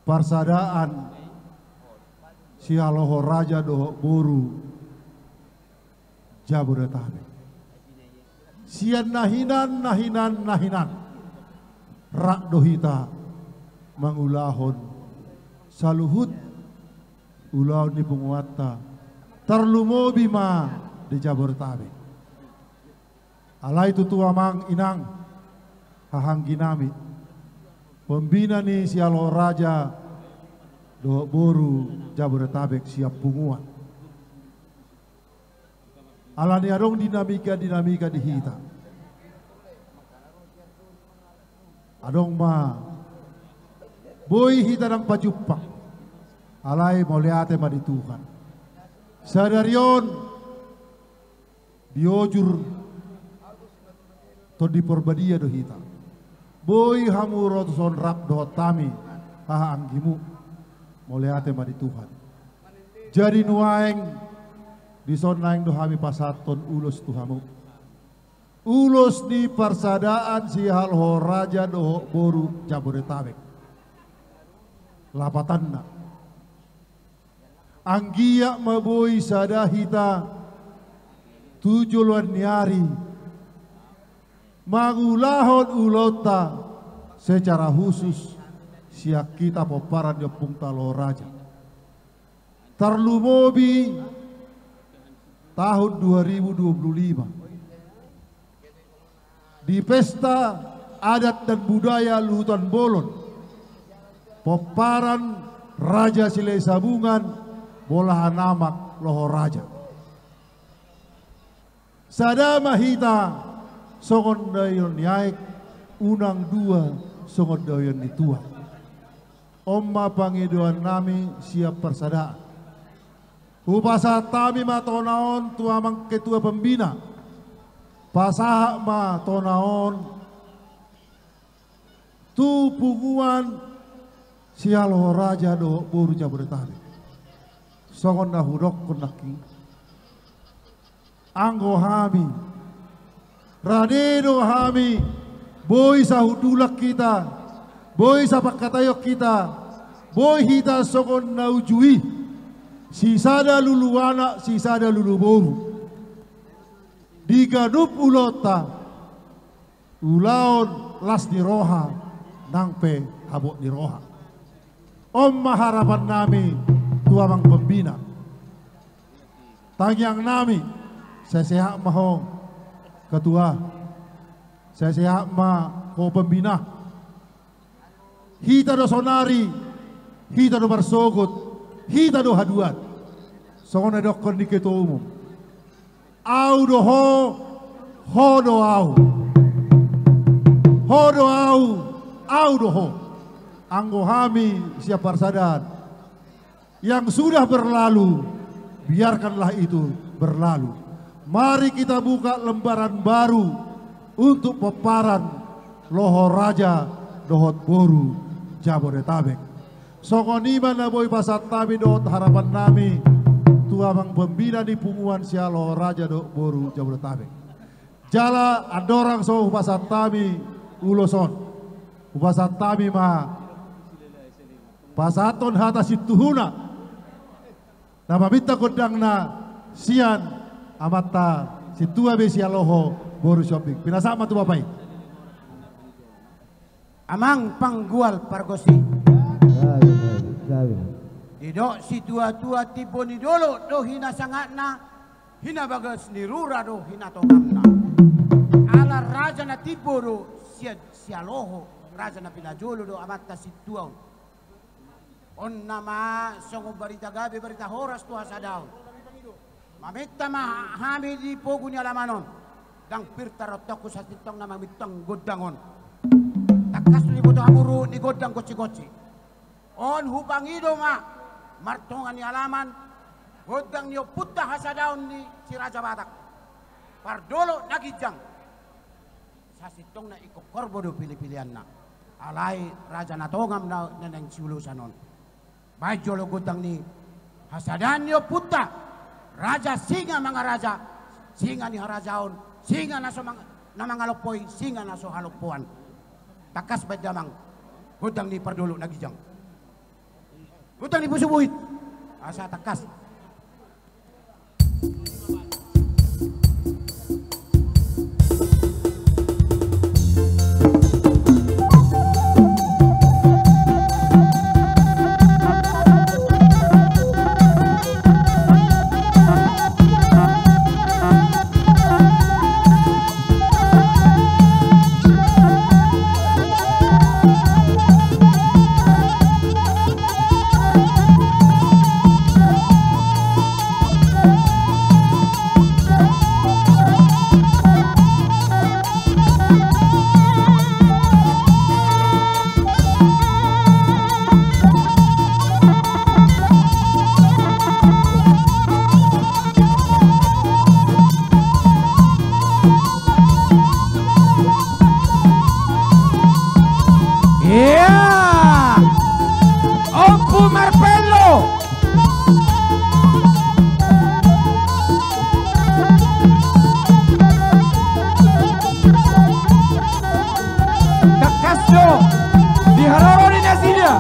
parsadaan sialoho raja dohot boru Jabodetabek. Sian na hinan, na hinan, na hinan, rap do hita mangulahon saluhut ulaon ni punguanta, tarlumobi ma di Jabodetabek. Alai tutu amang inang, hahaanggi nami, pembina ni sialoho raja dohot boru Jabodetabek sian punguan. Alani adong dinamika-dinamika di hita. Adong ma boi hita ndang pajumpang. Alai mauliate ma di Tuhan. Sadari on diojur Tondi Porbadia do hita. Boi hamu ro tuson rap dohot hami hahaanggimu. Mauliate ma di Tuhan. Jadi nuaeng dison naeng do hami pasahathon ulos tu hamu. Ulos ni parsadaan sialoho raja dohot boru Jabodetabek. Lapatanna. Anggiat ma boi sada hita tu joloan ni ari mangulahon ulaonta secara khusus sian hita pomparan ni ompungta Loho Raja. Tarlumobi tahun dua ribu dua puluh lima. Di pesta adat dan budaya Luhutan Bolon, pomparan Raja Silahisabungan, Bolahan Amak Loho Raja. Sada ma hita songon daion ni aek, unang dua songon daion ni tuak. On ma pangidoan nami sian parsadaan. Hupasahat hami ma tona on tu amang ketua pembina. Pasahat ma tona on tu punguan sialoho raja dohot boru Jabodetabek. Songon na hudokkon nangkin. Anggo hami, rade do hami, boi sahundulan hita, boi sapangkataion hita, boi hita songon na uju i, sisada lulu anak, sisada lulu boru. Di ganup ulaonta, ulaon las ni roha nang pe habot ni roha. On ma harapan nami tu amang pembina. Tangiang nami, sai sehat ma ho ketua, sai sehat ma ho pembina. Hita do saonari, hita do marsogot, hita do haduan. Songon na didokkon ni ketua umum. Au do ho, ho do au. Ho do au, au do ho. Anggo hami sian parsadaan, yang sudah berlalu, biarkanlah itu berlalu. Mari kita buka lembaran baru untuk pomparan Loho Raja dohot boru Jabodetabek. Songon i ma na boi pasahat nami dohot harapan nami tu amang pembina ni punguan sialoho raja dohot boru Jabodetabek. Jala andorang so hupasahat nami ulos on, hupasahat nami ma pasahathon hata sintuhuna na maminta gondangna sian amanta sintua be sialoho boru Sihombing. Pinasahat ma tu bapa i. Amang panggual pargonsi. Gabe, gabe, gabe. Didok situatua, timbo ni dolok do hinasangatna, hinabagas ni rura do hinatongamna. Ala raja na timbo do sian sialoho, raja na pinajolo do amanta sintua on. On nama songon barita gabe, barita horas tu hasadaon. Maminta ma hami di pogu ni alaman on. Ndang pir tarontokku sasintongna maminta gondang on. Tangkas do diboto hamu ruhut ni gondang gonsi-gonsi. On hupangido ma martonga ni alaman, gondang ni ompunta hasadaon ni Si Raja Batak. Pardolok na ginjang. Sasintongna ingkon horbo do pilipilianna. Alai raja na tongam na, na naeng siulosan on. Baen jolo gondang ni hasadaon ni ompunta. Raja singa mangaraja, singa ni harajaon, singa na so mang-, na mangalompoi, singa na so halompoan. Tangkas baen damang gondang ni pardolok na ginjang, gondang ni pusu buhit, asa tangkas. Ia! Ompu Marpello! Tangkas do di haroro ni nasida.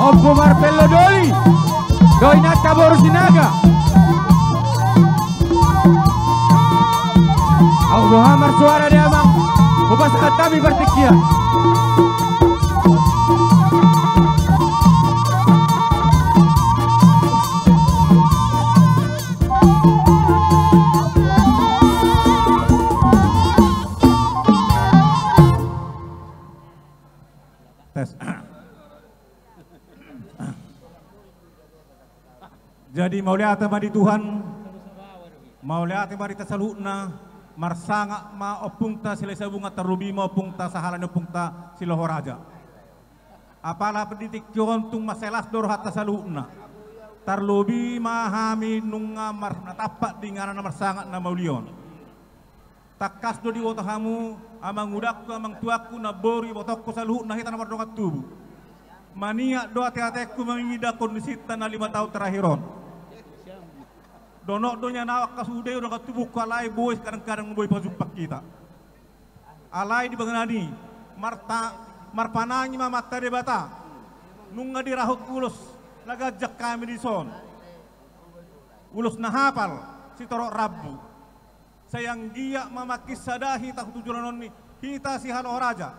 Ompu Marpello Doli, dohot inanta boru Sinaga. Aut boha marsuara damang, hupasahat hami partingkian. Tes. Jadi mauliate ma di Tuhan, mauliate ma di hita saluhutna, marsangap ma ompungta Silahisabungan, tarlobi ma ompungta sahala ni ompungta Silohoraja. Apala di tingki on tung mansai las do rohanta saluhutna. Tarlobi ma hami nunga mar-, na tampak di inganan na marsangap na maulion. Tangkas do diboto hamu, amangudangku, amangtuangku, namboru, ibotongku saluhutna hita na mardongan tubu. Maniak do ateatengku mamingida kondisinta na lima taon terakhir on. Donok do nian ahu angka sude dongan tubungku, alai boi kadang-kadang boi pajumpang hita. Alai di baganan i, marta-, marpanangi ma Amanta Debata, nunga dirahut ulos na ganjang hami dison. Ulos na hapal, sitorop rambu. Sai anggiat ma mangkinsada hita tu joloan on ni hita Sihaloho Raja.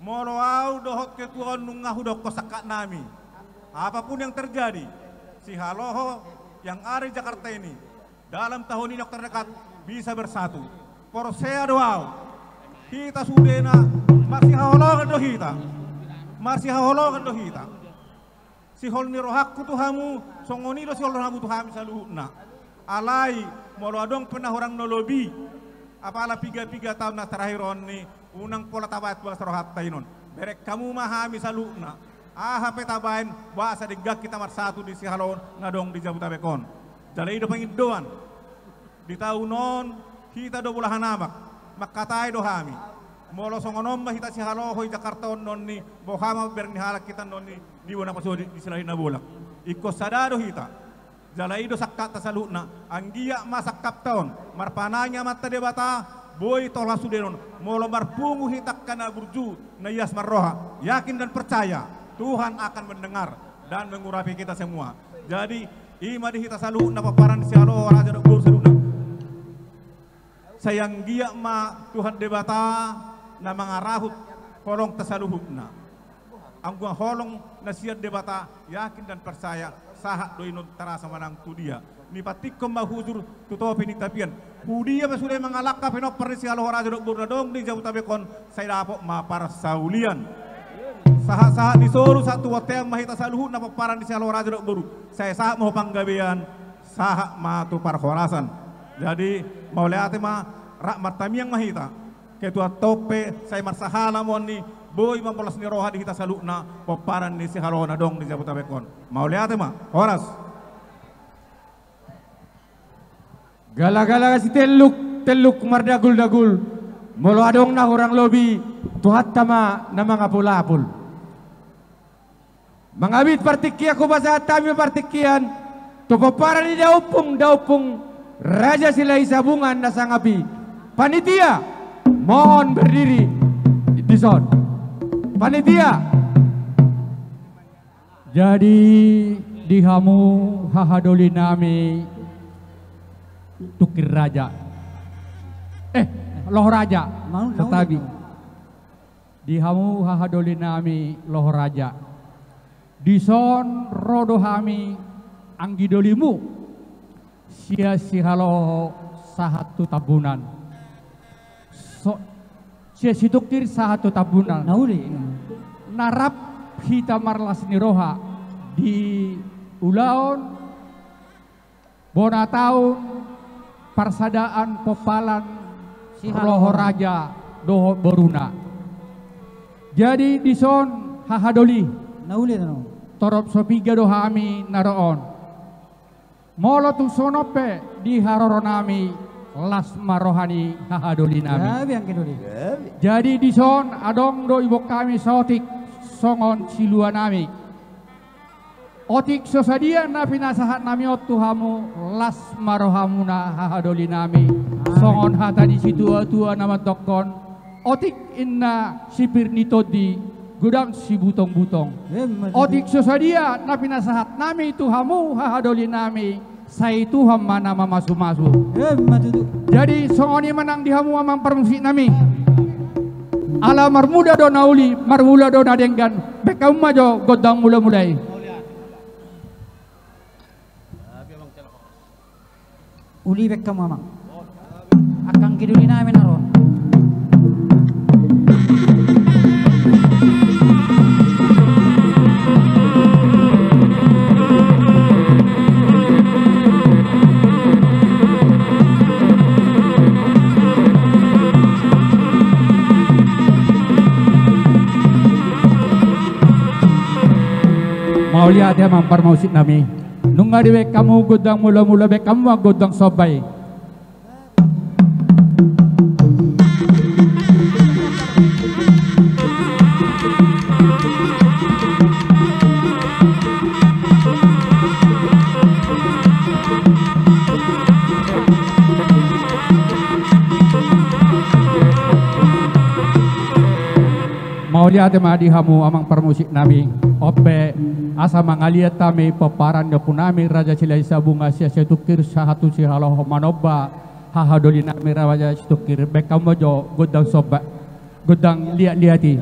Molo ahu dohot ketua on nunga hudokkon sangkapnami. Apapun yang terjadi, Sihaloho yang ada di Jakarta ini, dalam tahun ini waktu terdekat bisa bersatu. Porsea do ahu. Hita sudena marsihaholongan do hita. Marsihaholongan do hita. Sihol ni rohangku tu hamu, songon i do sihol ni rohamu tu hami saluhutna. Alai, molo adong pe na hurang na lobi, apala piga-piga taon na terakhir on ni, unang pola tabaen tu bagas rohanta inon. Bereng hamu ma hami saluhutna. Aha pe tabaen, boasa denggan hita marsatu di sihaloho na adong di Jabodetabek on. Jala i do pangindoan. Di taon on, hita do bolahan amak, mangkatai do hami. Molo songon on ma hita sihaloho i Jakarta on nonni, boha ma bereng ni halak hita nonni, di bona pasodi, di silahi na bolak. Ingkon sada do hita. Jala i do sangkapta saluhutna, anggiat ma sangkapta on, marpanangi Amanta Debata, boi tolhas sude on, molo marpungu hita angka na burju, na ias marroha, yakin dan percaya, Tuhan akan mendengar dan mengurapi kita semua. Jadi, i ma di hita saluhutna pomparan ni Sihaloho Raja dohot boru saluhutna. Sai anggiat ma Tuhan Debata na mangarahut holongta saluhutna. Anggo holong na sian Debata, yakin dan percaya, sahat do inon tarasa manang tu dia. Nipantikkon ma hujur tu topi ni tapian. Pudi ma sude mangalangka pinompar ni sihaloho raja dohot boru na adong di Jabodetabek on, sai dapot ma parsaulian. Sahat-sahat ni solu sahat tu bontean ma hita saluhutna pomparan ni sihaloho raja dohot boru, sai sahat ma tu panggabean, sahat ma tu parhorasan. Jadi, mauliate ma, rap martamiang ma hita. Ketua Tompe, sai marsahala ma on ni, boi mambolas ni roha di hita saluhutna pomparan ni sihaloho na adong di Jabodetabek on. Mauliate ma, horas. Gala-gala sitelluk, telluk mardagul-dagul. Molo adong na hurang lobi, Tuhanta ma na mangapul-apul. Mangabit partingkian hupasahat hami partingkian tu pomparan ni daompung, daompung Raja Silahisabungan na sangap i. Panitia, mohon berdiri dison. Panitia. Jadi di hamu hahadoli nami, tungkir raja. Eh, loho raja. Mau, mau, santabi. Mau. Di hamu hahadoli nami, loho raja. Dison ro do hami anggi dolimu. Sian sihaloho sahat tu Tambunan. So, sian Situngkir sahat tu Tambunan. Na uli. Na rap hita marlas ni roha di ulaon bona taon parsadaan pomparan sihaloho, loho raja dohot boruna. Jadi dison hahadoli. Na uli, na uli. Torop so piga do hami na ro on. Molo tung songon on pe di haroro nami, las ma roha ni hahadoli nami. Gabe anggi doli. Gabe. Jadi dison adong do iboan hami saotik songon silua nami. Otik so sadia na pinasahat nami on tu hamu, las ma rohamuna hahadoli nami. Amin. Songon hata ni situa-tua na mandokkon, otik inna sipir ni tondi, godang sibutongbutong. Emma tutu. Otik so sadia na pinasahat nami tu hamu hahadoli nami, sai Tuhan ma na mamasumasu. Emma tutu. Jadi songon i ma nang di hamu amang parmusik nami. Ala marmula do na uli, marmula do na denggan. Baen hamu ma jo gondang mulamula i. Uli baen hamu amang. Angka anggi doli nami na ro on. Mauliate amang parmusik nami. Nunga dibaen hamu gondang mulamula, baen hamu ma gondang somba i. Mauliate ma di hamu amang parmusik nami. On pe asa mangaliat hami pomparan ni ompu nami Raja Silahisabungan sian Situngkir sahat tu sihaloho manomba hahadoli nami Raja Situngkir, baen hamu ma jo gondang somba, gondang liat-liat i.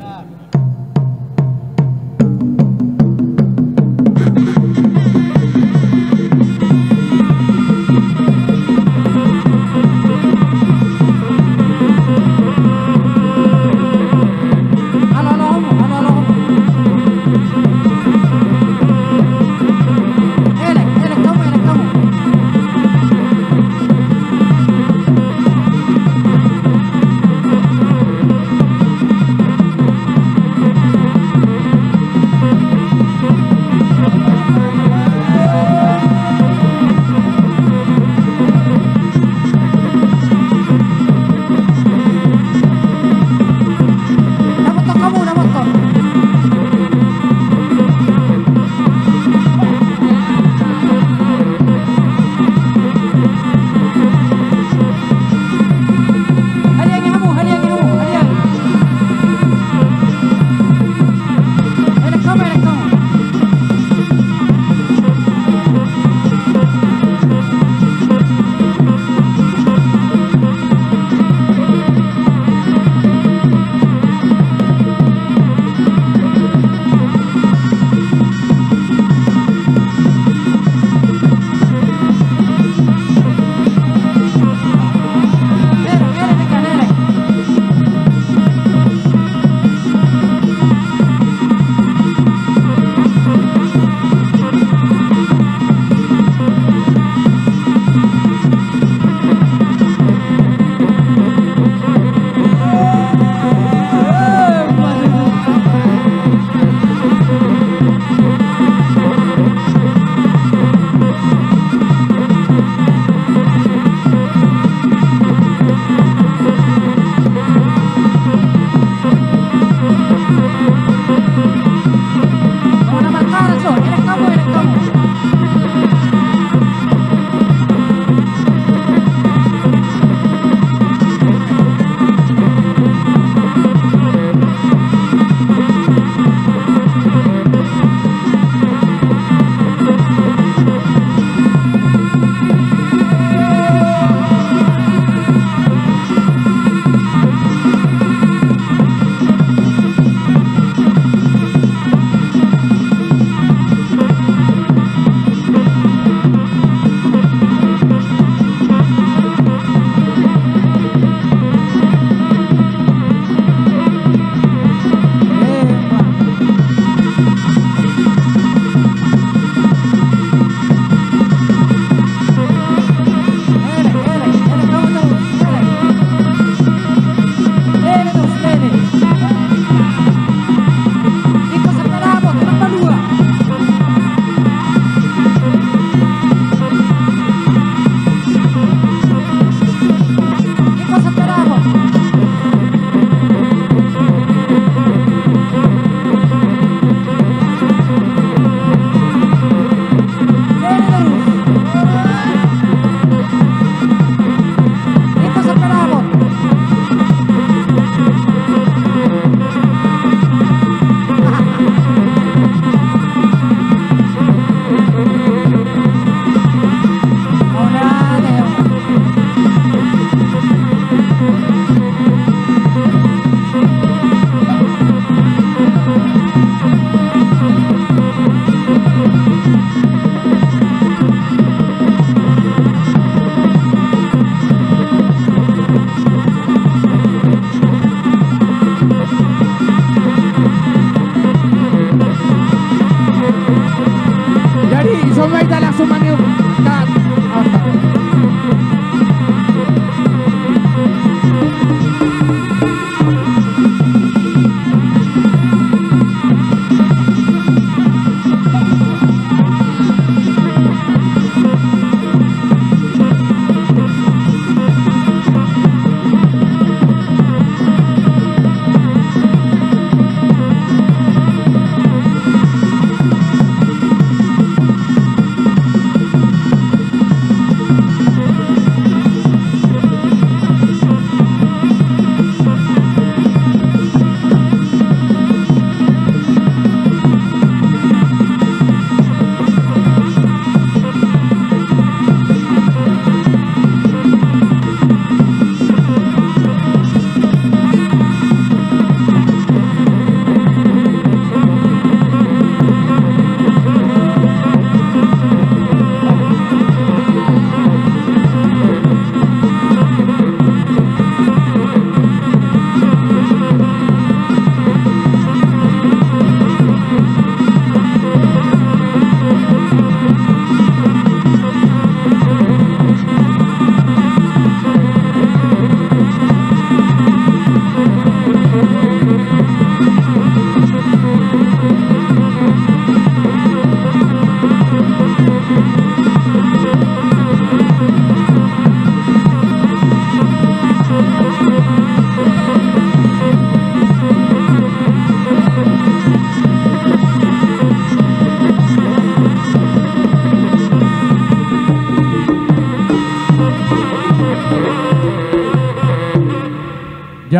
Elek, elek hamu, elek hamu.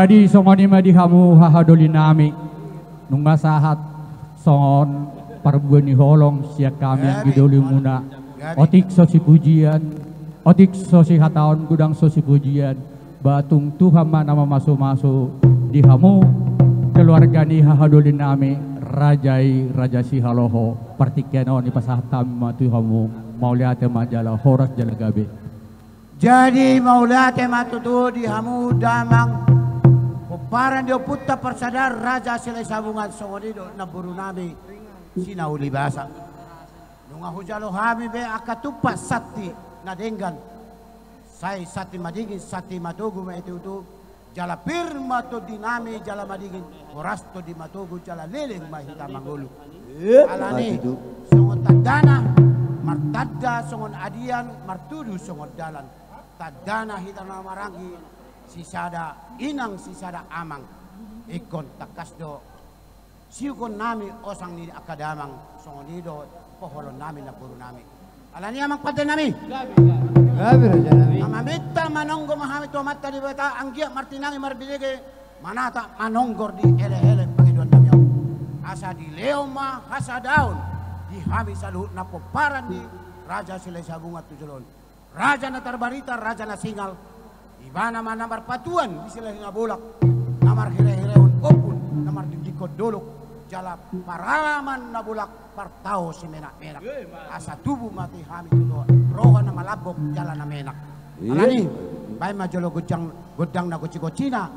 Jadi songon i ma di hamu hahadoli nami, nunga sahat songon parbue ni holong sian hami anggi doli muna. Otik so sipujian, otik so sihataon, godang so sipujian. Ba tung Tuhan ma na mamasumasu di hamu keluarga ni hahadoli nami, raja i Raja Sihaloho. Partingkian on dipasahat hami ma tu hamu. Mauliate ma jala horas jala gabe. Jadi mauliate ma tutu di hamu damang pomparan di ompunta parsadaan Raja Silahisabungan, songon i do namboru nami Sinauli Basa. Nunga hujalo hami be angka tumpak santi na denggan. Sai santi madingin, santi matogu ma i tutu. Jala pir ma tondi nami jala madingin, horas tondi matogu jala leleng ma hita mangolu. Alani songon tandana, martanda songon adian, martudu songon dalan. Tandana hita na maranggi sisada inang sisada amang. Ingkon tangkas do siukon nami osang ni angka damang, songon i do poholon nami namboru nami. Alani amang pande nami, gabe raja nami, na maminta manonggo ma hami tu Amanta Debata anggiat martinangi marbinege, manatap manonggor di elekelek pangidoan nami on. Asa dilehon ma hasadaon di hami saluhutna pomparan ni Raja Silahisabungan tu jolo on. Raja na tarbarita, raja na singal, ibana ma na marpatuan di Silahisabungan, na marhirehirehon ombun, na mardingdingkon dolok, jala paraman na bolak, partao simenakmenak. Asa tubu ma di hami tutu roha na malambok jala na menak. Alani baen ma jolo gondang, gondang na gosigosina,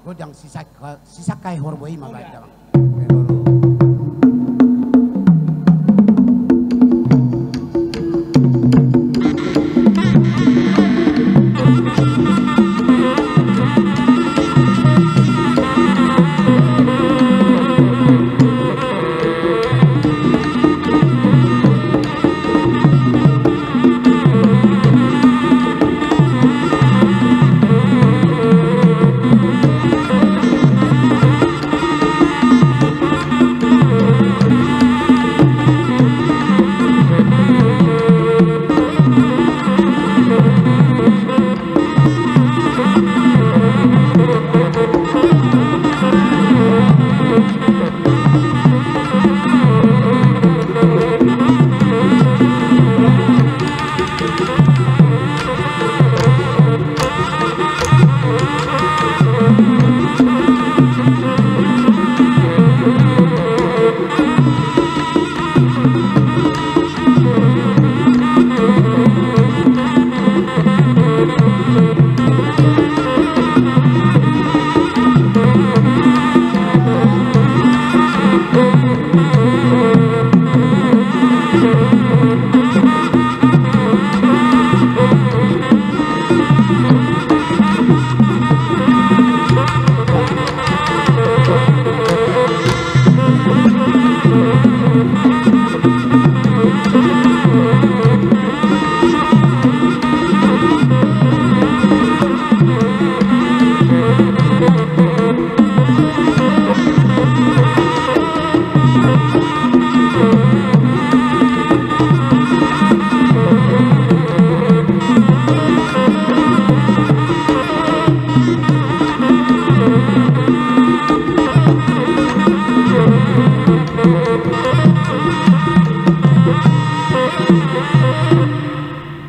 gondang sisangkai, sisangkai horbo i ma baen damang.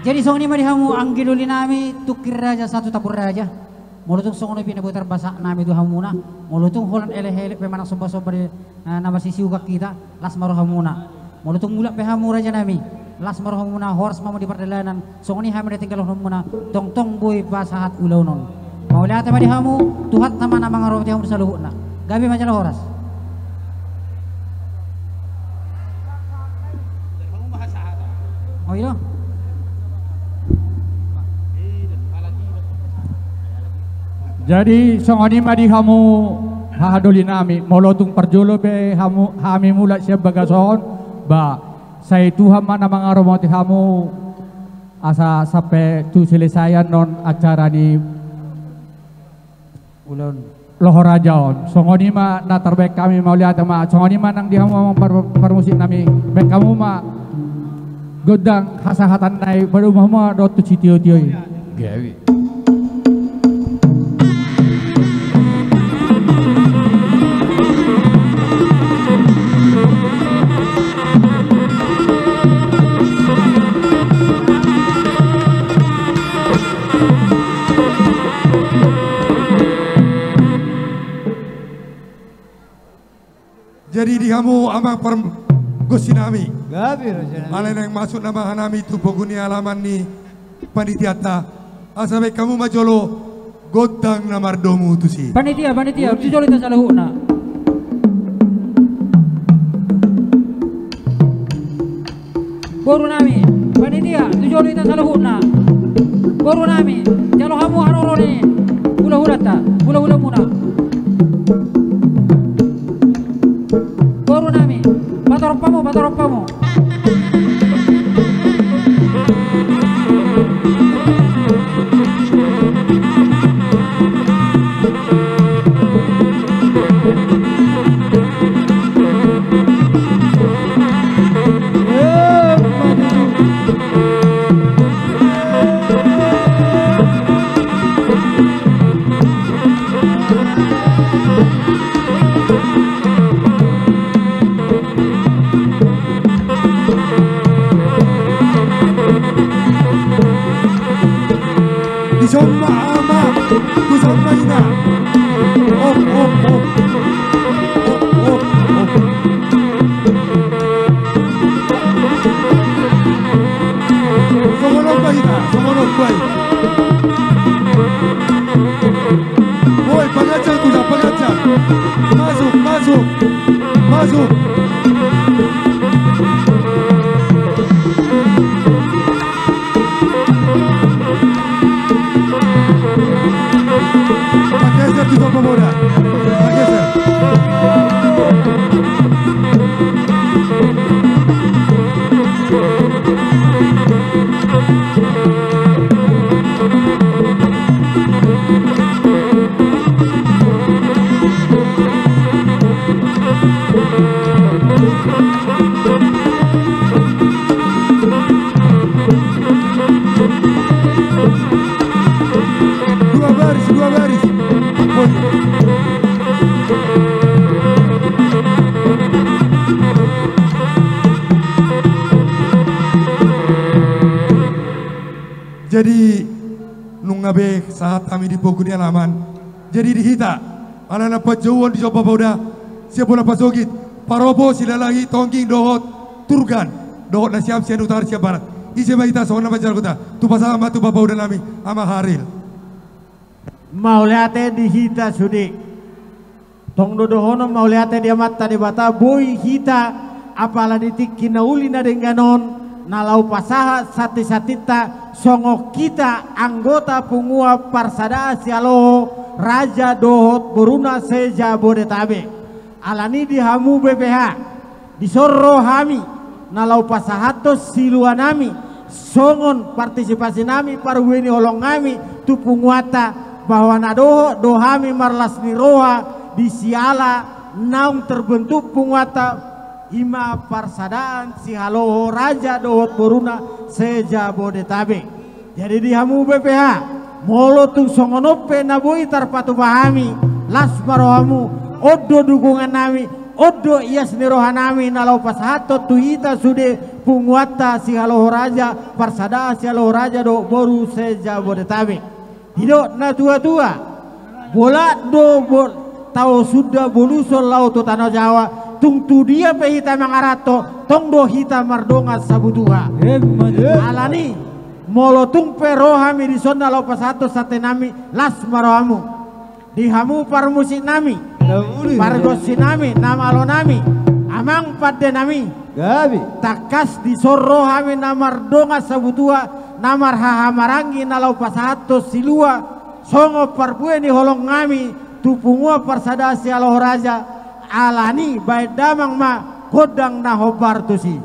Jadi songon i ma di hamu anggi doli nami, tungkir raja satu tapur raja. Molo tung songon i pe na boi tarbasak nami tu hamuna, molo tung holan elekelek pe manang sombasomba di, eh, na masisiukan hita, las ma rohamuna. Molo tung mulak pe hamu raja nami, las ma rohamuna, horas ma hamu di pardalanan, songon i hami na tinggalhonmuna, tongtong boi pasahat ulaon on. Mauliate ma di hamu, Tuhanta ma na mangaramoti hamu saluhutna. Gabe ma jala horas. Oi do. Jadi songon i ma di hamu hahadoli nami, molo tung parjolo pe hamu, hami mulak sian bagas on, ba sai Tuhan ma na mangaramoti hamu, asa sampe tu selesaian non acara ni ulaon loho raja on. Songon i ma na tarbaen hami, mauliate ma. Songon i ma nang di hamu amang par-, parmusik nami, baen hamu ma gondang hasahatan na i, padomu ma dohot tu sitiotio i. Gabe. Jadi di hamu amang pargonsi nami. Gabe, raja nami. Alai naeng masuk nama hanami tu pogu ni alaman ni panitianta. Asa baen hamu ma jolo gondang na mardomu tusi. Panitia, panitia, tu jolo hita saluhutna. Boru nami, panitia, tu jolo hita saluhutna. Boru nami, jalo hamu haroro ni hulahulanta, hulahulamuna. Boru nami, patorop hamu, patorop hamu. Dison ma ama, dison ma ina. Op, op, op. Op, op, op. Songon on ma ina, songon on ma ina. Woi, paganjang tu da, paganjang. Masuk, masuk. Masuk. Pageser tu somba boda. Pageser. Dua baris, dua baris. Jadi, nunga be sahat hami di pogu ni alaman. Jadi di hita, ala na panjouon di somba boda, sian bola pasogit, parompu, silalahi, tongging, dohot turgan, dohot na siap sian utara sian barat. Ise ma hita songon na manjalo hita, tu pasahat ma tu bapa uda nami, ama Haril. Mauliate di hita sude. Tong do dohonon mauliate di Amanta Debata, boi hita apala di tingki na uli na denggan on, na laho pasahat santisantinta songon hita anggota punguan parsadaan sihaloho raja dohot boruna se-Jabodetabek. Alani di hamu B P H, dison ro hami na laho pasahathon siluanami songon partisipasinami parbue ni holongnami tu punguanta, bahwa na dohot do hami marlas ni roha di siala naung terbentuk punguanta, i ma parsadaan sihaloho raja dohot boruna se-Jabodetabek. Jadi di hamu B P H, molo tung songon on pe na boi tarpatupa hami, las ma rohamu, on do dukungannami, on do ias ni rohanami na laho pasahathon tu hita sude punguanta sihaloho raja, parsadaan sihaloho raja dohot boru se-Jabodetabek. Didok natuatua, bolak do bo-, tao Sunda boluson laho tu Tano Jawa, tung tu dia pe hita mangaranto, tong do hita mardongan sabutuha. Emma tutu. Alani, molo tung pe ro hami dison na laho pasahathon santinami, las ma rohamu. Di hamu parmusiknami, na uli, pargonsinami, na malonami, amang pandenami. Gabe. Tangkas dison ro hami na mardongan sabutuha, na marhahamaranggi na laho pasahathon silua, songon parbue ni holongnami tu punguan parsadaan sihaloho raja, alani baen damang ma gondang na hombar tusi.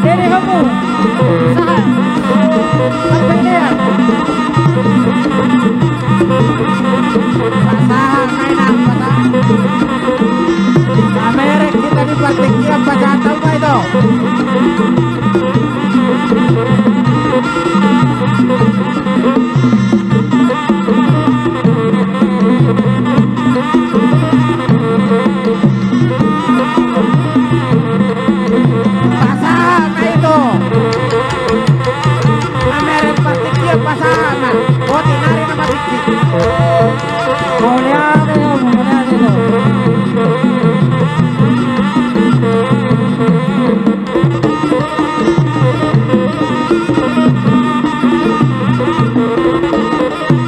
Jadi hamu, sahat. Sampai dia. Pasahat, main apa, tak? Pamerek kita di partai kian, pasahat apa itu? Pasahat na itu. Pamerek partingkian pasahat na. Boti nari na partingki. Mauliate, mauliate.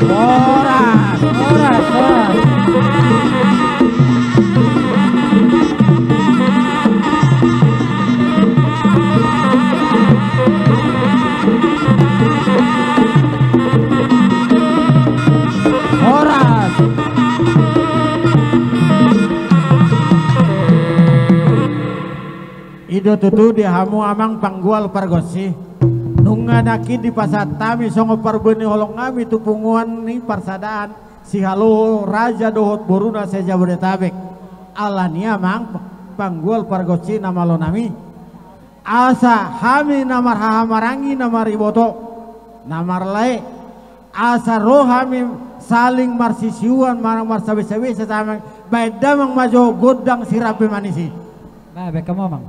Horas, horas, horas. Horas. I do tutu di hamu amang panggual pargonsi. Nunga nangkin dipasahat hami songon parbue ni holong nami tu punguan ni parsadaan Sihaloho, raja dohot boruna se-Jabodetabek. Alani i amang panggual pargonsi na malo nami, asa hami na marhaha-maranggi, na mariboto, na marlae, asa ro hami saling marsisiuan, mar-, marsabe-sabe, sasama baen damang ma jo gondang sirambe manis i. Nah, baen hamu amang.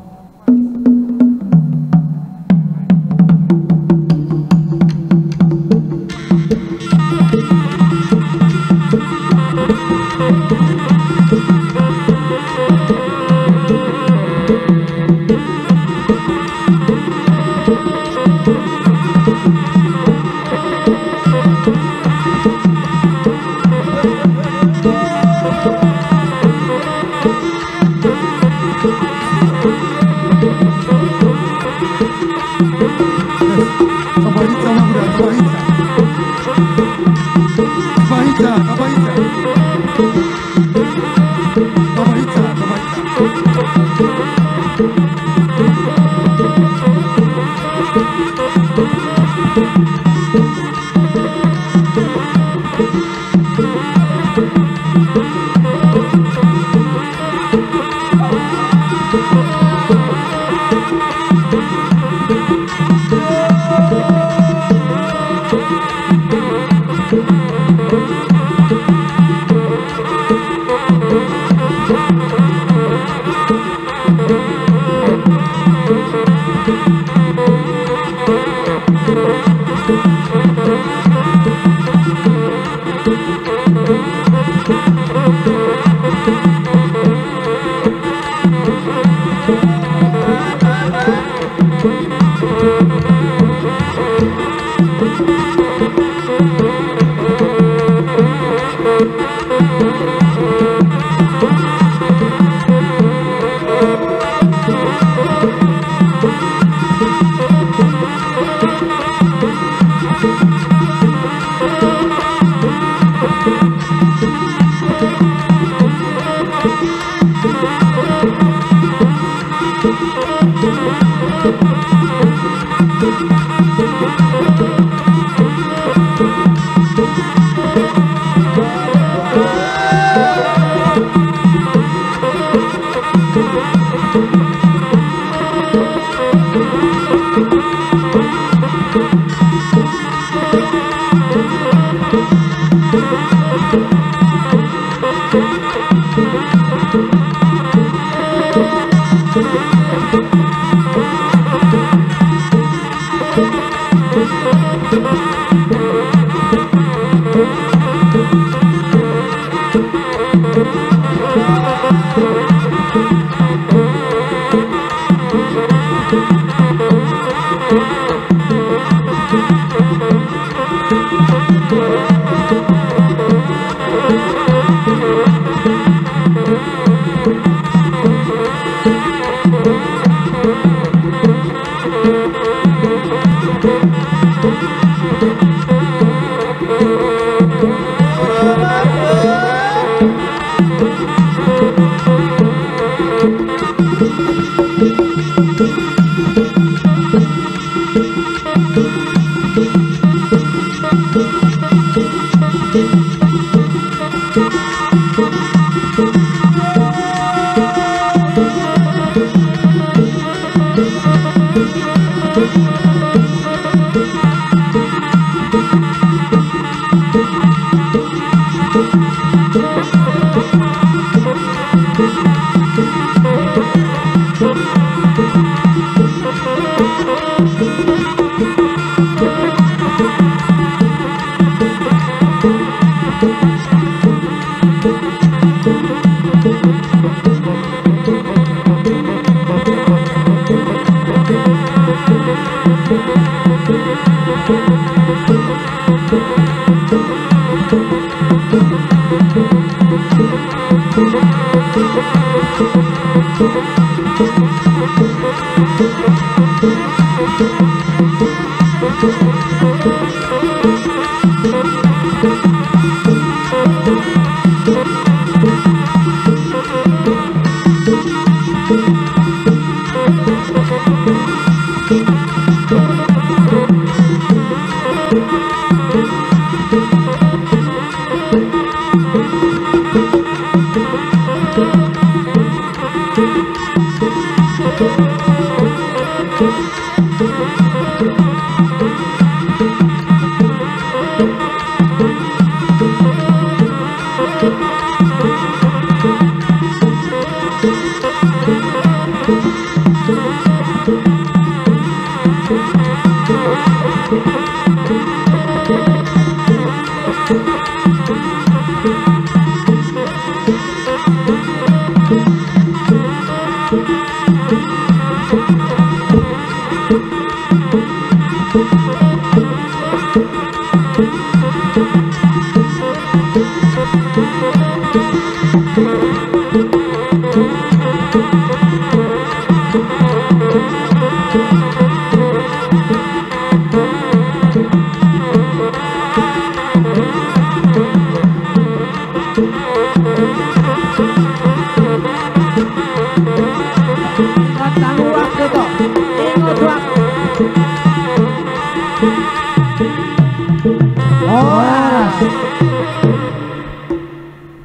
Horas.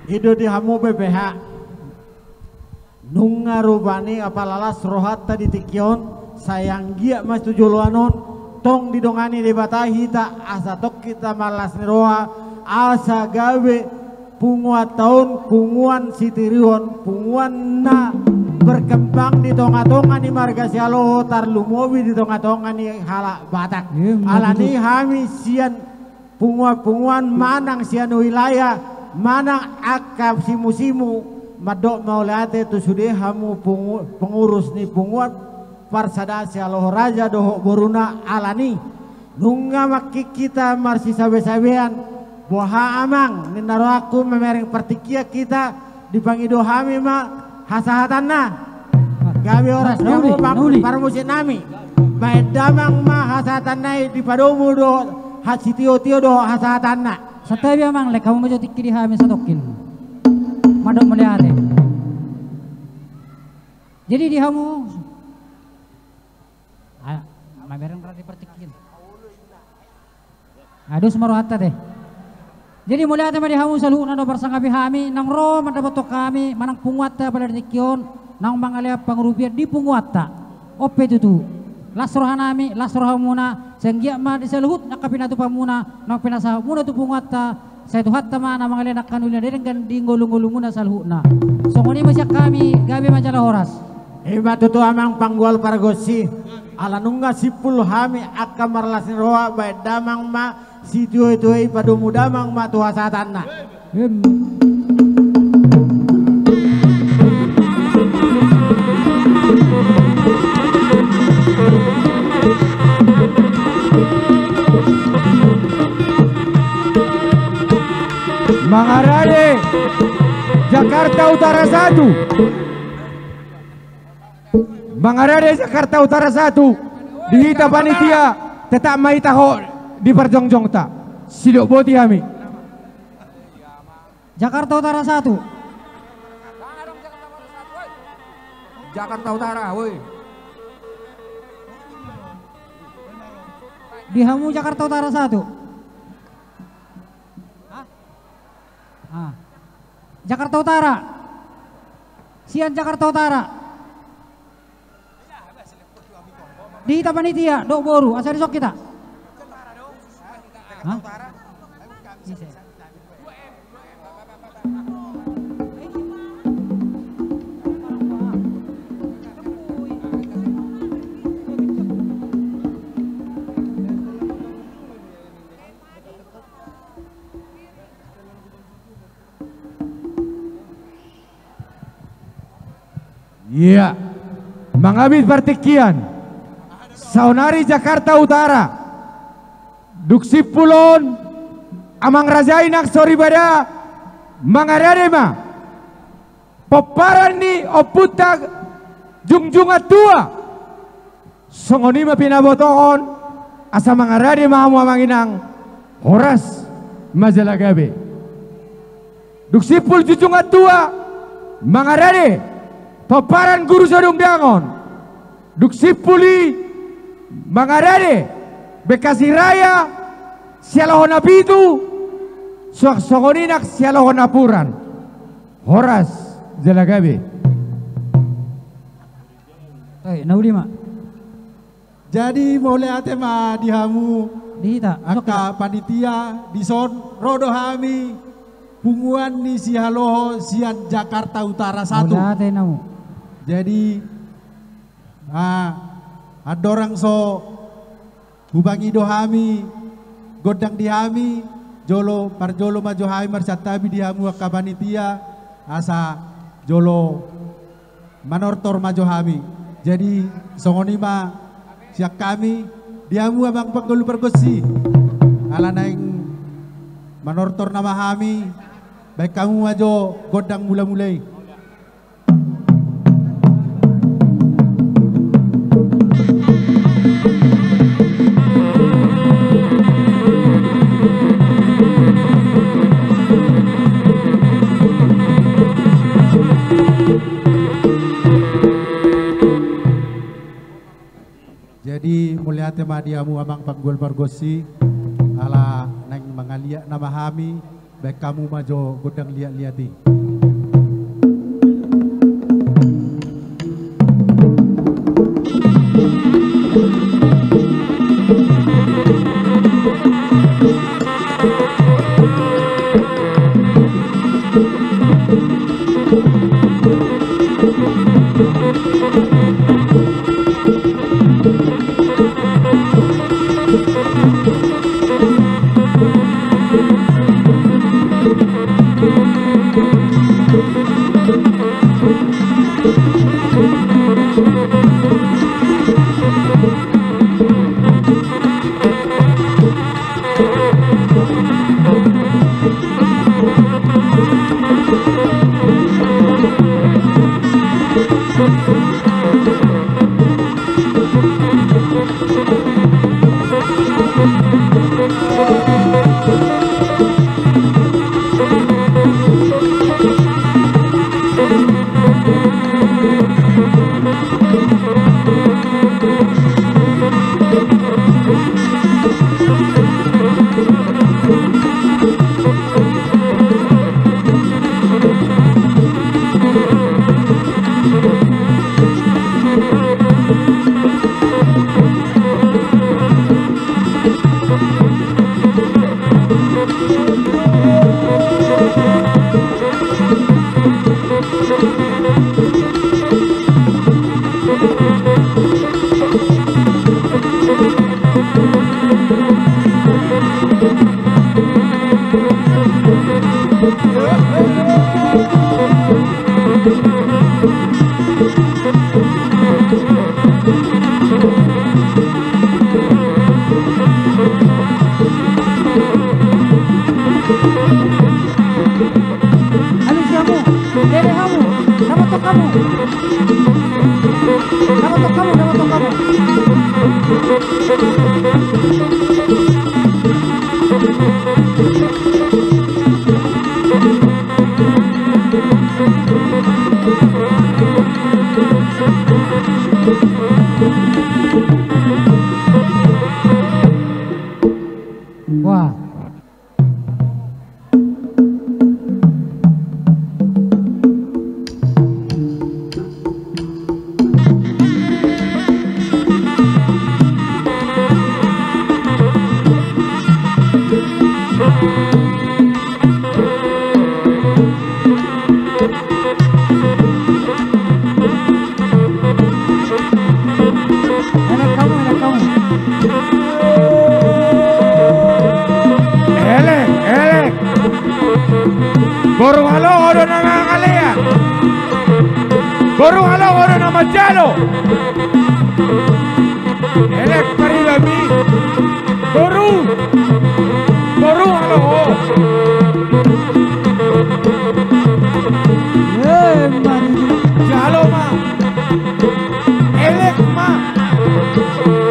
I do di hamu B P H. Nunga rupani apala las rohanta di tingki on, sai anggiat ma tu joloan on tong didongani Debata hita, asa tong hita marlas ni roha, asa gabe punguanta on punguan sitiruon, punguan na berkembang di tonga-tonga ni marga Sihaloho, tarlumobi di tonga-tonga ni halak Batak. Alani hami sian punguan-punguan manang sian wilayah manang angka simu-simu, mandok mauliate tu sude hamu pungu-, pengurus ni punguan Parsada Sihaloho Raja dohot boruna. Alani nunga mangkin hita marsisabe-sabean. Boha amang, ninna rohangku, mamereng partingkian hita, dipangido hami ma hasahatanna. Gabe horas ni hamu parmusik nami. Baen damang ma hasahatanna i, dipadomu do hasitio-tio do hasahatanna. Santabi amang, lek hamu ma jo tingki di hami satongkin. Mandok mauliate. Jadi di hamu, ah, mamereng ra di partingkian. Adus ma rohanta te. Jadi mauliate ma di hamu saluhutna na parsangapi hami, naung ro mandapothon hami manang punguanta pala di tingki on, naung mangalehon pangurupion di punguanta. On pe tutu, las rohanami, las rohamuna, sai anggiat ma di saluhut angka pinatupamuna naung pinasahatmuna tu punguanta, sai Tuhanta ma na mangalehon angka na uli na denggan di ngolu-ngolumuna saluhutna. Songon i ma sian hami, gabe ma jala horas. Ima tutu amang panggual pargonsi, ala nunga simpul hami angka marlas ni roha, baen damang ma sitio-tio i, padomu damang ma tu hasahatanna. Em. Mangarade Jakarta Utara satu. Mangarade Jakarta Utara satu. Di hita panitia, tetap ma hita hot di parjongjongta. Sidok boti hami. Jakarta Utara satu. Jakarta Utara, woi. Di hamu Jakarta Utara satu. Hah? Ah. Jakarta Utara. Sian Jakarta Utara. Di hita panitia, dohot boru, asa dison hita. Hah? Bisa. Ia, mangabit partingkian, saonari Jakarta Utara, dung simpul on, amang raja i nang soripada, mangarade ma pomparan ni ompunta Jungjungan Tua. Songon i ma pinabotohon, asa mangarade ma hamu amang inang, horas ma jala gabe. Dung simpul Jungjungan Tua, mangarade pomparan Guru Sadungdangon. Dung simpul i, mangarade Bekasi Raya, sialohon na pitu, suang songon i nang sialohon na puran. Horas jala gabe. Ai, na uli ma. Jadi, mauliate ma di hamu, di hita, angka panitia, dison ro do hami, punguan ni Sihaloho sian Jakarta Utara satu. Mauliate namu. Jadi, ah, andorang so hupangido hami gondang di hami, jolo, parjolo ma jo hami marsantabi di hamu angka panitia, asa jolo manortor ma jo hami. Jadi, songon i ma sian hami, di hamu amang panggolu pargonsi. Ala naeng manortor nama hami, baen hamu ma jo gondang mula-mula i. Jadi, mauliate ma di hamu amang panggolu pargonsi, ala naeng mangaliat nama hami, baen hamu ma jo gondang liat-liat i. Alus hamu, lele hamu, dapothon hamu. Dapothon hamu, dapothon hamu. Elek paribanmi, boru, boru alo ho. Eh, mari. Jalo ma. Elek ma.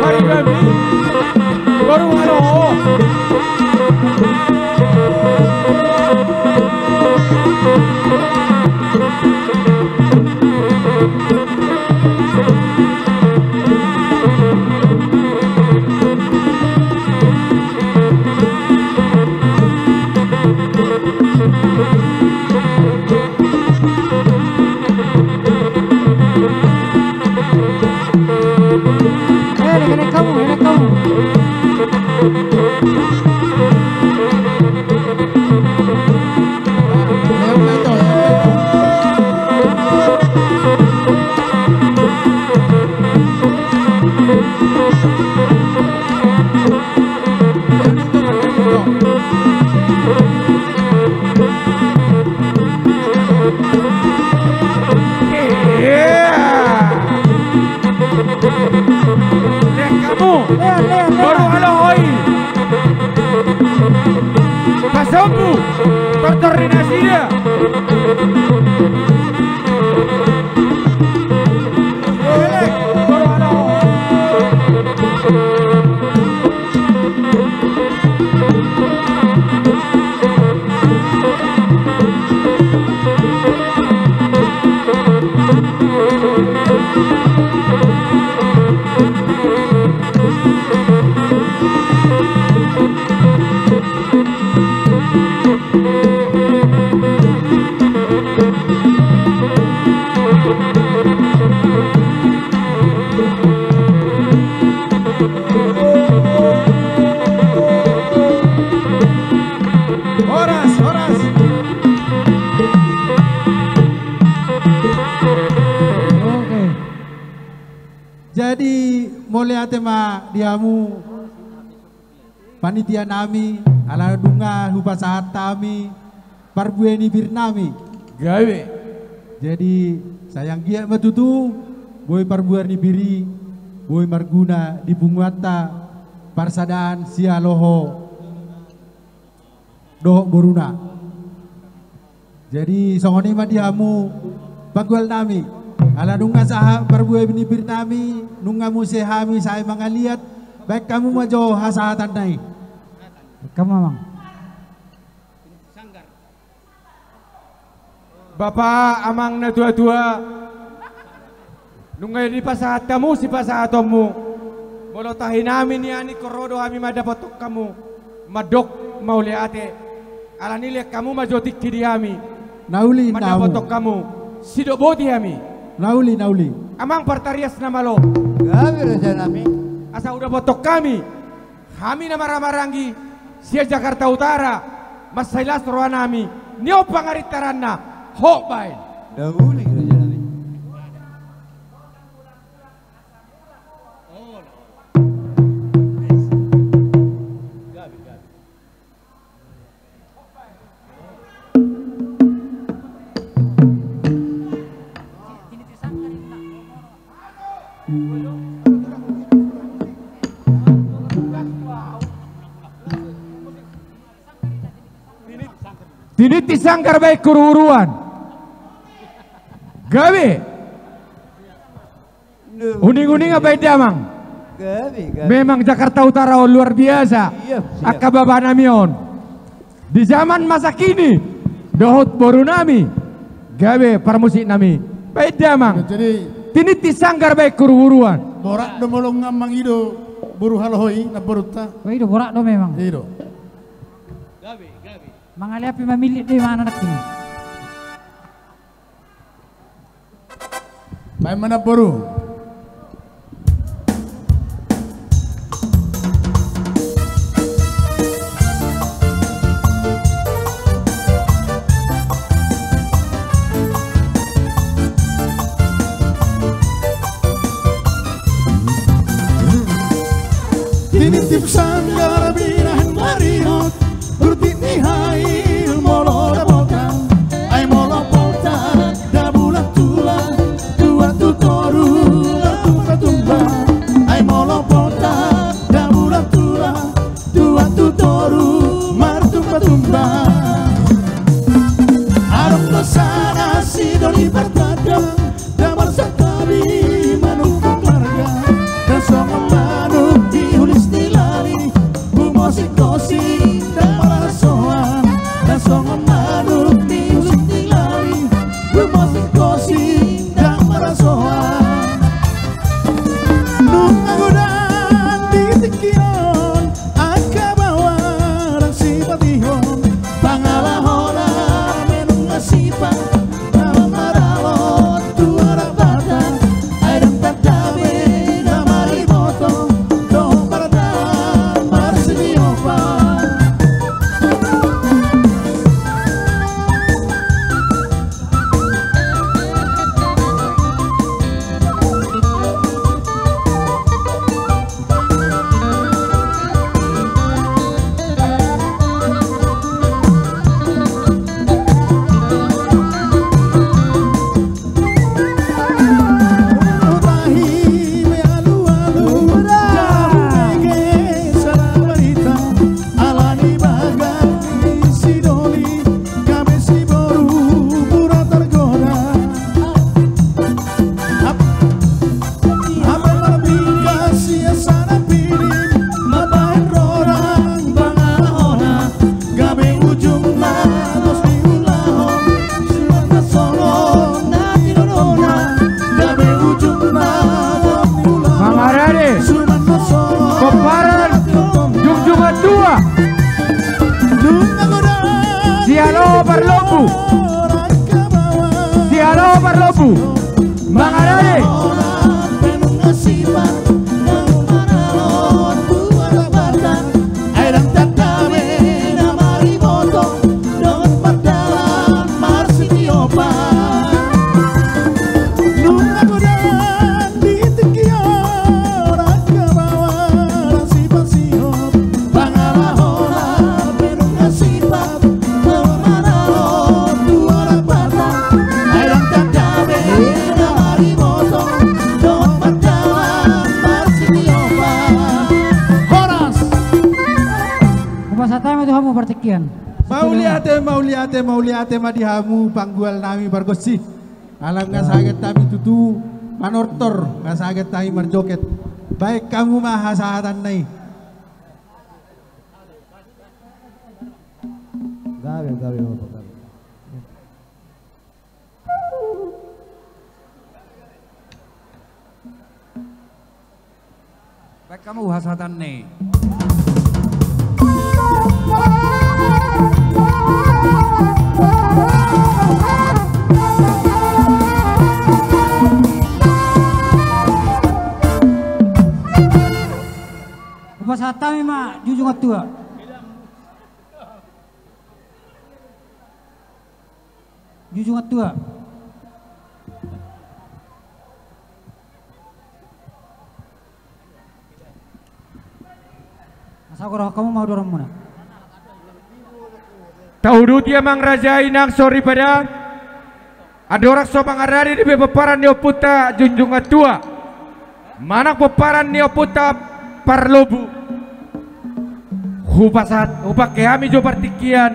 Paribanmi, boru alo ho. Lehon hamu. Lehon, lehon, lehon. Boru alo ho i. Pasombu. Tortor ni nasida. Elek, boru alo ho. Horas, horas. Oke. Jadi, mauliate ma di hamu panitia nami, ala nunga hupasahat hami parbue ni bir nami. Gabe. Jadi, sai anggiat ma tutu, boi parbue ni bir i, boi marguna di punguanta parsadaan si alo ho dohot boruna. Jadi, songon i ma di hamu panggual nami. Ala nunga sahat parbue ni bir nami, nunga muse hami sae mangaliat, baen hamu ma jo hasahatanna i. Baen hamu, Amang. Bapa, Amang na tua-tua, nunga dipasahat hamu sipasahatonmu. Molo tahi nami nian ingkon ro do hami mandapothon hamu, mandok mauliate. Alani i lehon hamu ma jo tingki di hami. Na uli, na uli. Mandapothon hamu, sidok boti hami. Na uli, na uli. Amang partarias na malo. Gabe, raja nami. Asa hudapothon hami, hami na marhahamaranggi sian Jakarta Utara, mansai las roha nami, nion pangarintaranna, hot baen. Na uli, raja nami. Tiniti sanggar baen huruhuruan. Gabe. Uning-uningan baen damang. Gabe, gabe. Memang Jakarta Utara on luar biasa. Iya, siap. Angka bapa nami on. Di zaman masa kini, dohot boru nami, gabe parmusik nami. Baen damang. Jadi, tiniti sanggar baen huruhuruan. Borat do molo nga mangido boru alo ho i, namborunta. Wah, i do borat do memang. I do. Gabe, gabe. Mangalean pe mamillit do i manang nangkin. Baen ma namboru. Tinitip sanggar binahen maringot, rutik ni hail molo dapotan, ai molo poltak dabulan tulang, tuat tu toru. Tama tu hamu partingkian. Mauliate, mauliate, mauliate ma di hamu panggual nami pargonsi. Ala nga saget hami tutu manortor, nga saget hami marjoget. Baen hamu ma hasahatanna i. Gabe, gabe, gabe. Baen hamu hasahatanna i. Hupasahat hami ma, Junjungan Tua. Junjungan Tua. Asa gora hamu ma doronmuna. Tauduti amang raja, inang soripada. Andorang so mangarade dope pomparan ni ompunta Junjungan Tua, manang pomparan ni ompunta Parlombu, hupasahat, hupangke hami jo partingkian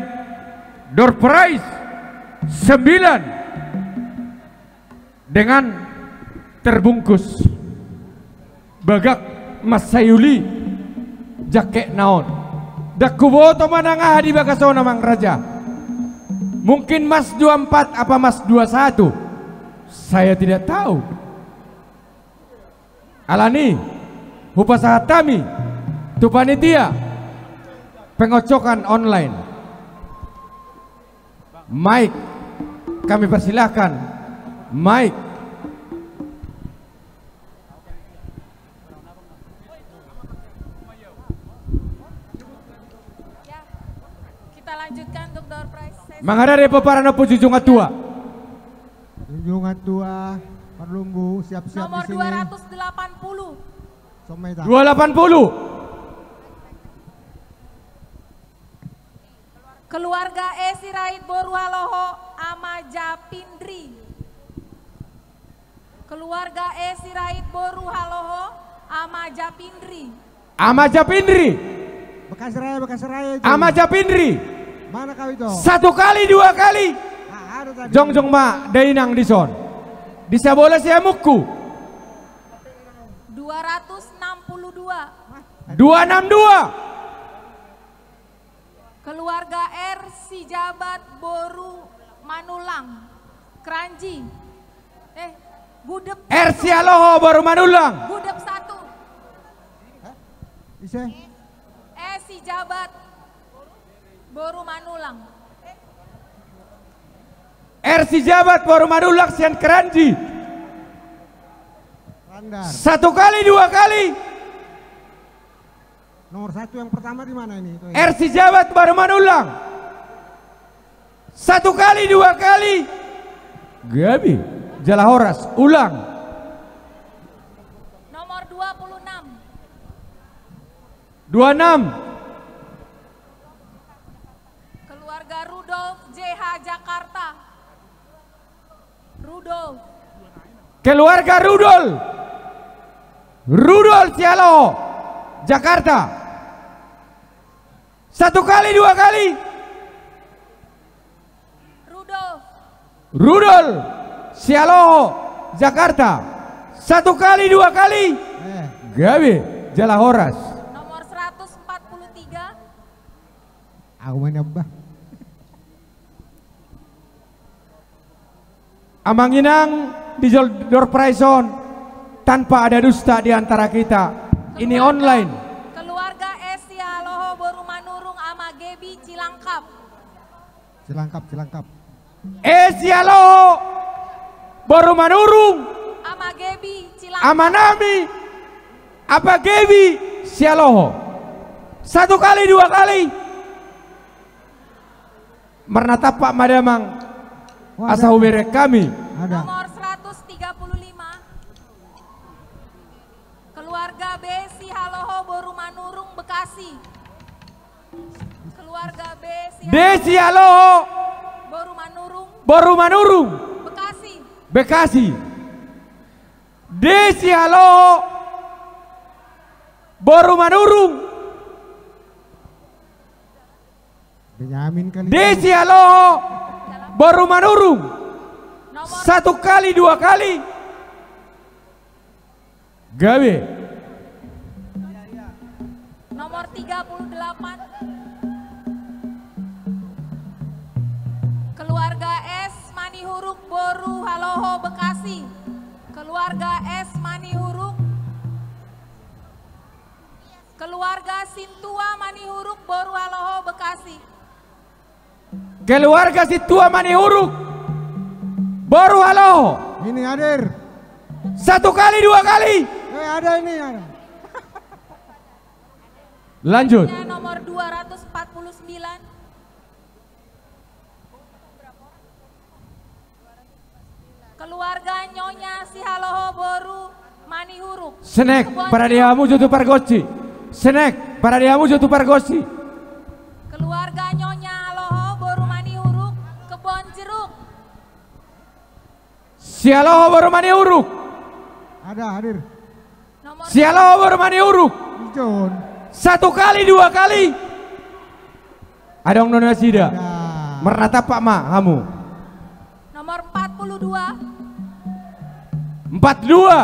door prize sembilan dengan terbungkus bagak mansai uli jangketna on. Ndang huboto manang aha di bagas on, amang raja. Mungkin mas dua empat apa mas dua satu, saya tidak tahu. Alani, hupasahat hami tu panitia pengocokan online. Mike, kami persilahkan. Mike. Ya, kita lanjutkan untuk door prize sesi. Mangarade pomparan Ompu Junjungan Tua. Junjungan Tua, Parlombu, siap-siap di sini. Nomor dua ratus delapan puluh. Somai ta. Dua delapan puluh. Keluarga E Sirait boru Haloho, Ama Japindri. Keluarga E Sirait boru Haloho, Ama Japindri. Ama Japindri. Bekasi Raya, Bekasi Raya itu. Ama Japindri. Mana kau itu? Satu kali, dua kali. Ah, ada tadi. Jongjong ma dainang dison. Di sabola siamunku. Dua ratus enam puluh dua. Dua enam dua. Keluarga R Sijabat boru Manulang. Kranji. Eh, Gudep. R Sihaloho boru Manulang. Gudep satu. Hah? Ise? E Sijabat boru Manulang. R Sijabat boru Manulang sian Kranji. Randar. Satu kali, dua kali. Nomor satu yang pertama di mana ini? Itu ya. R Sijabat boru Manulang. Satu kali, dua kali. Gabe. Jala horas. Ulang. Nomor dua puluh enam. Dua enam. Keluarga Rudolf J H, Jakarta. Rudolf. Keluarga Rudolf. Rudolf Sihaloho, Jakarta. Satu kali, dua kali. Rudolf. Rudolf Sihaloho, Jakarta. Satu kali, dua kali. Eh. Gabe, jala horas. Nomor seratus empat puluh tiga. Aku mana, Bah? Amang inang, di jol-, door prize on, tanpa ada dusta di antara kita. Ini online. Keluarga, keluarga E Sihaloho boru Manurung, Ama Gebi, Cilangkap. Cilangkap, Cilangkap. E Sihaloho boru Manurung. Ama Gebi, Cilangkap. Ama nami, Ama Gebi Sihaloho. Satu kali, dua kali. Marnatampak ma damang. Oh, ada. Asa hubereng hami. Ada. Nomor seratus tiga puluh lima. Keluarga B Sihaloho boru Manurung, Bekasi. Keluarga B Sihaloho. B Sihaloho. Boru Manurung. Boru Manurung. Bekasi. Bekasi. D Sihaloho boru Manurung. Amin kali. Desi Haloho boru Manurung. Nomor satu kali, dua kali. Gabe. Nomor tiga puluh delapan. Keluarga S Manihuruk boru Haloho Bekasi. Keluarga S Manihuruk. Keluarga Sintua Manihuruk boru Haloho Bekasi. Keluarga Sintua Manihuruk boru Haloho. Ini hadir. Satu kali, dua kali. Eh, ada ini, ada. Lanjut. Nomor dua ratus empat puluh sembilan. Keluarga Nyonya Sihaloho boru Manihuruk. Senek, parade hamu jo tu pargonsi. Senek, parade hamu jo tu pargonsi. Keluarga Nyonya Haloho boru Manihuruk, Kebon Jeruk. Sihaloho boru Manihuruk. Ada hadir. Sihaloho boru Manihuruk. Satu kali, dua kali. Adong do nasida. Marnatampak ma hamu. Nomor empat puluh dua. Empat dua.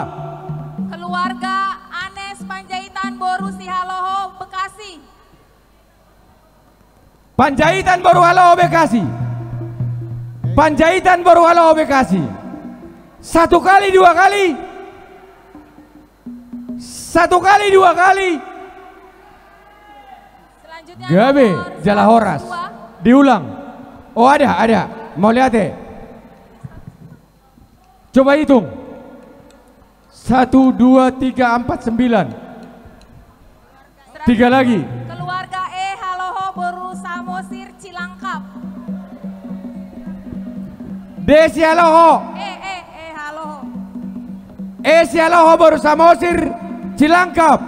Keluarga Anes Panjaitan boru Sihaloho Bekasi. Panjaitan boru Haloho Bekasi. Panjaitan boru Haloho Bekasi. Satu kali, dua kali. Satu kali, dua kali. Gabe jala horas. Diulang. Oh, ada, ada. Mauliate. Coba hitung. Satu, dua, tiga, empat, sembilan. Tiga lagi. Keluarga E Haloho boru Samosir Cilangkap. D Sihaloho. E, E, E Haloho. E Sihaloho boru Samosir Cilangkap.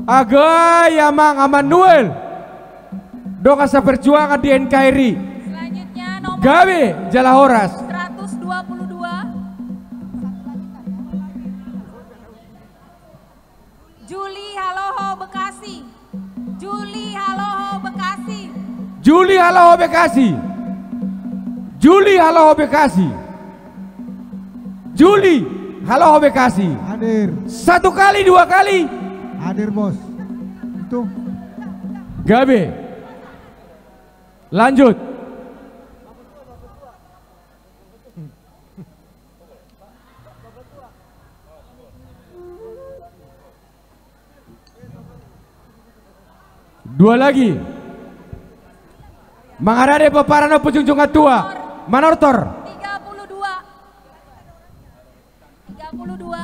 Agai amang Amanuel. Dongan seperjuangan di N K R I. Selanjutnya nomor gabe jala horas. Seratus dua puluh dua. Juli Haloho Bekasi. Juli Haloho Bekasi. Juli Haloho Bekasi. Juli Haloho Bekasi. Juli Haloho Bekasi. Hadir. Satu kali, dua kali. Hadir, Bos. Itu. Gabe. Lanjut. Dua lagi. Mangarade pomparan Ompu Junjungan Tua. Manortor. Tiga puluh dua. Tiga puluh dua.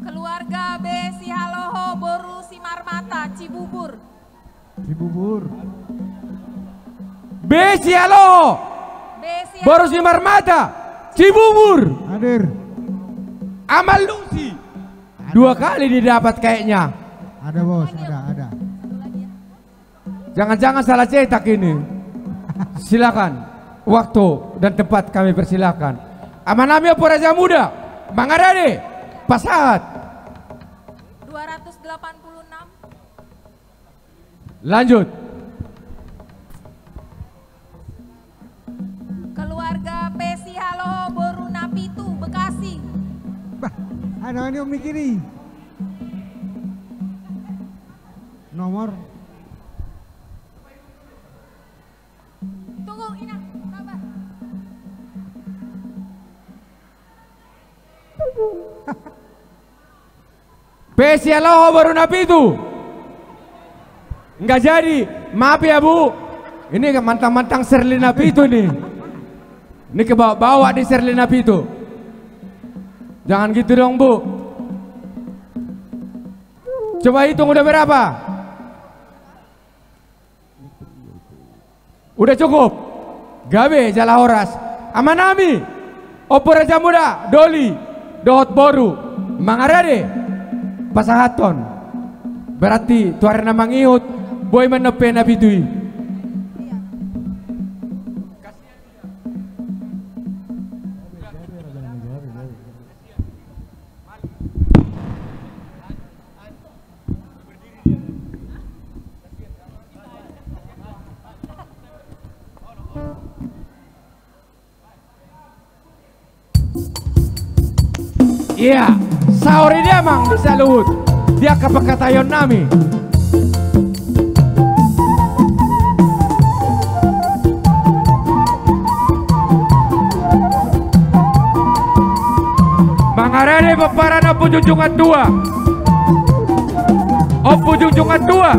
Keluarga B Sihaloho boru Simarmata, Cibubur. Cibubur. B Sihaloho. B Sihaloho. Boru Simarmata. Cibubur. Hadir. Amal Lusi. Dua kali didapat kayaknya. Ada, Bos, ada, ada. Jangan-jangan salah cetak ini. Silakan. Waktu dan tempat kami persilakan. Amanami Ompu Raja Muda. Mangarade. Pasahat. Dua ratus delapan puluh enam. Lanjut. Keluarga P. Sihaloho boru Napitu, Bekasi. Bah, ada ini Om Mikiri. Nomor. Tunggu, Ina, sabar. P. Sihaloho boru Napitu. Nggak jadi. Maaf ya, Bu. Ini mantang-mantang Serli Napitu nih. Ini kebawa-bawa di Serli Napitu. Jangan gitu dong, Bu. Coba hitung udah berapa? Udah cukup. Gabe jala horas. Amanami Ompu Raja Muda, Doli dohot boru, mangarade, pasahathon. Berarti tu ari na mangihut boi ma on P. Napitu i. Ia, saur i dia amang di saluhut di angka pangkataion nami. Mangarade pomparan Ompu Junjungan Tua. Ompu Junjungan Tua.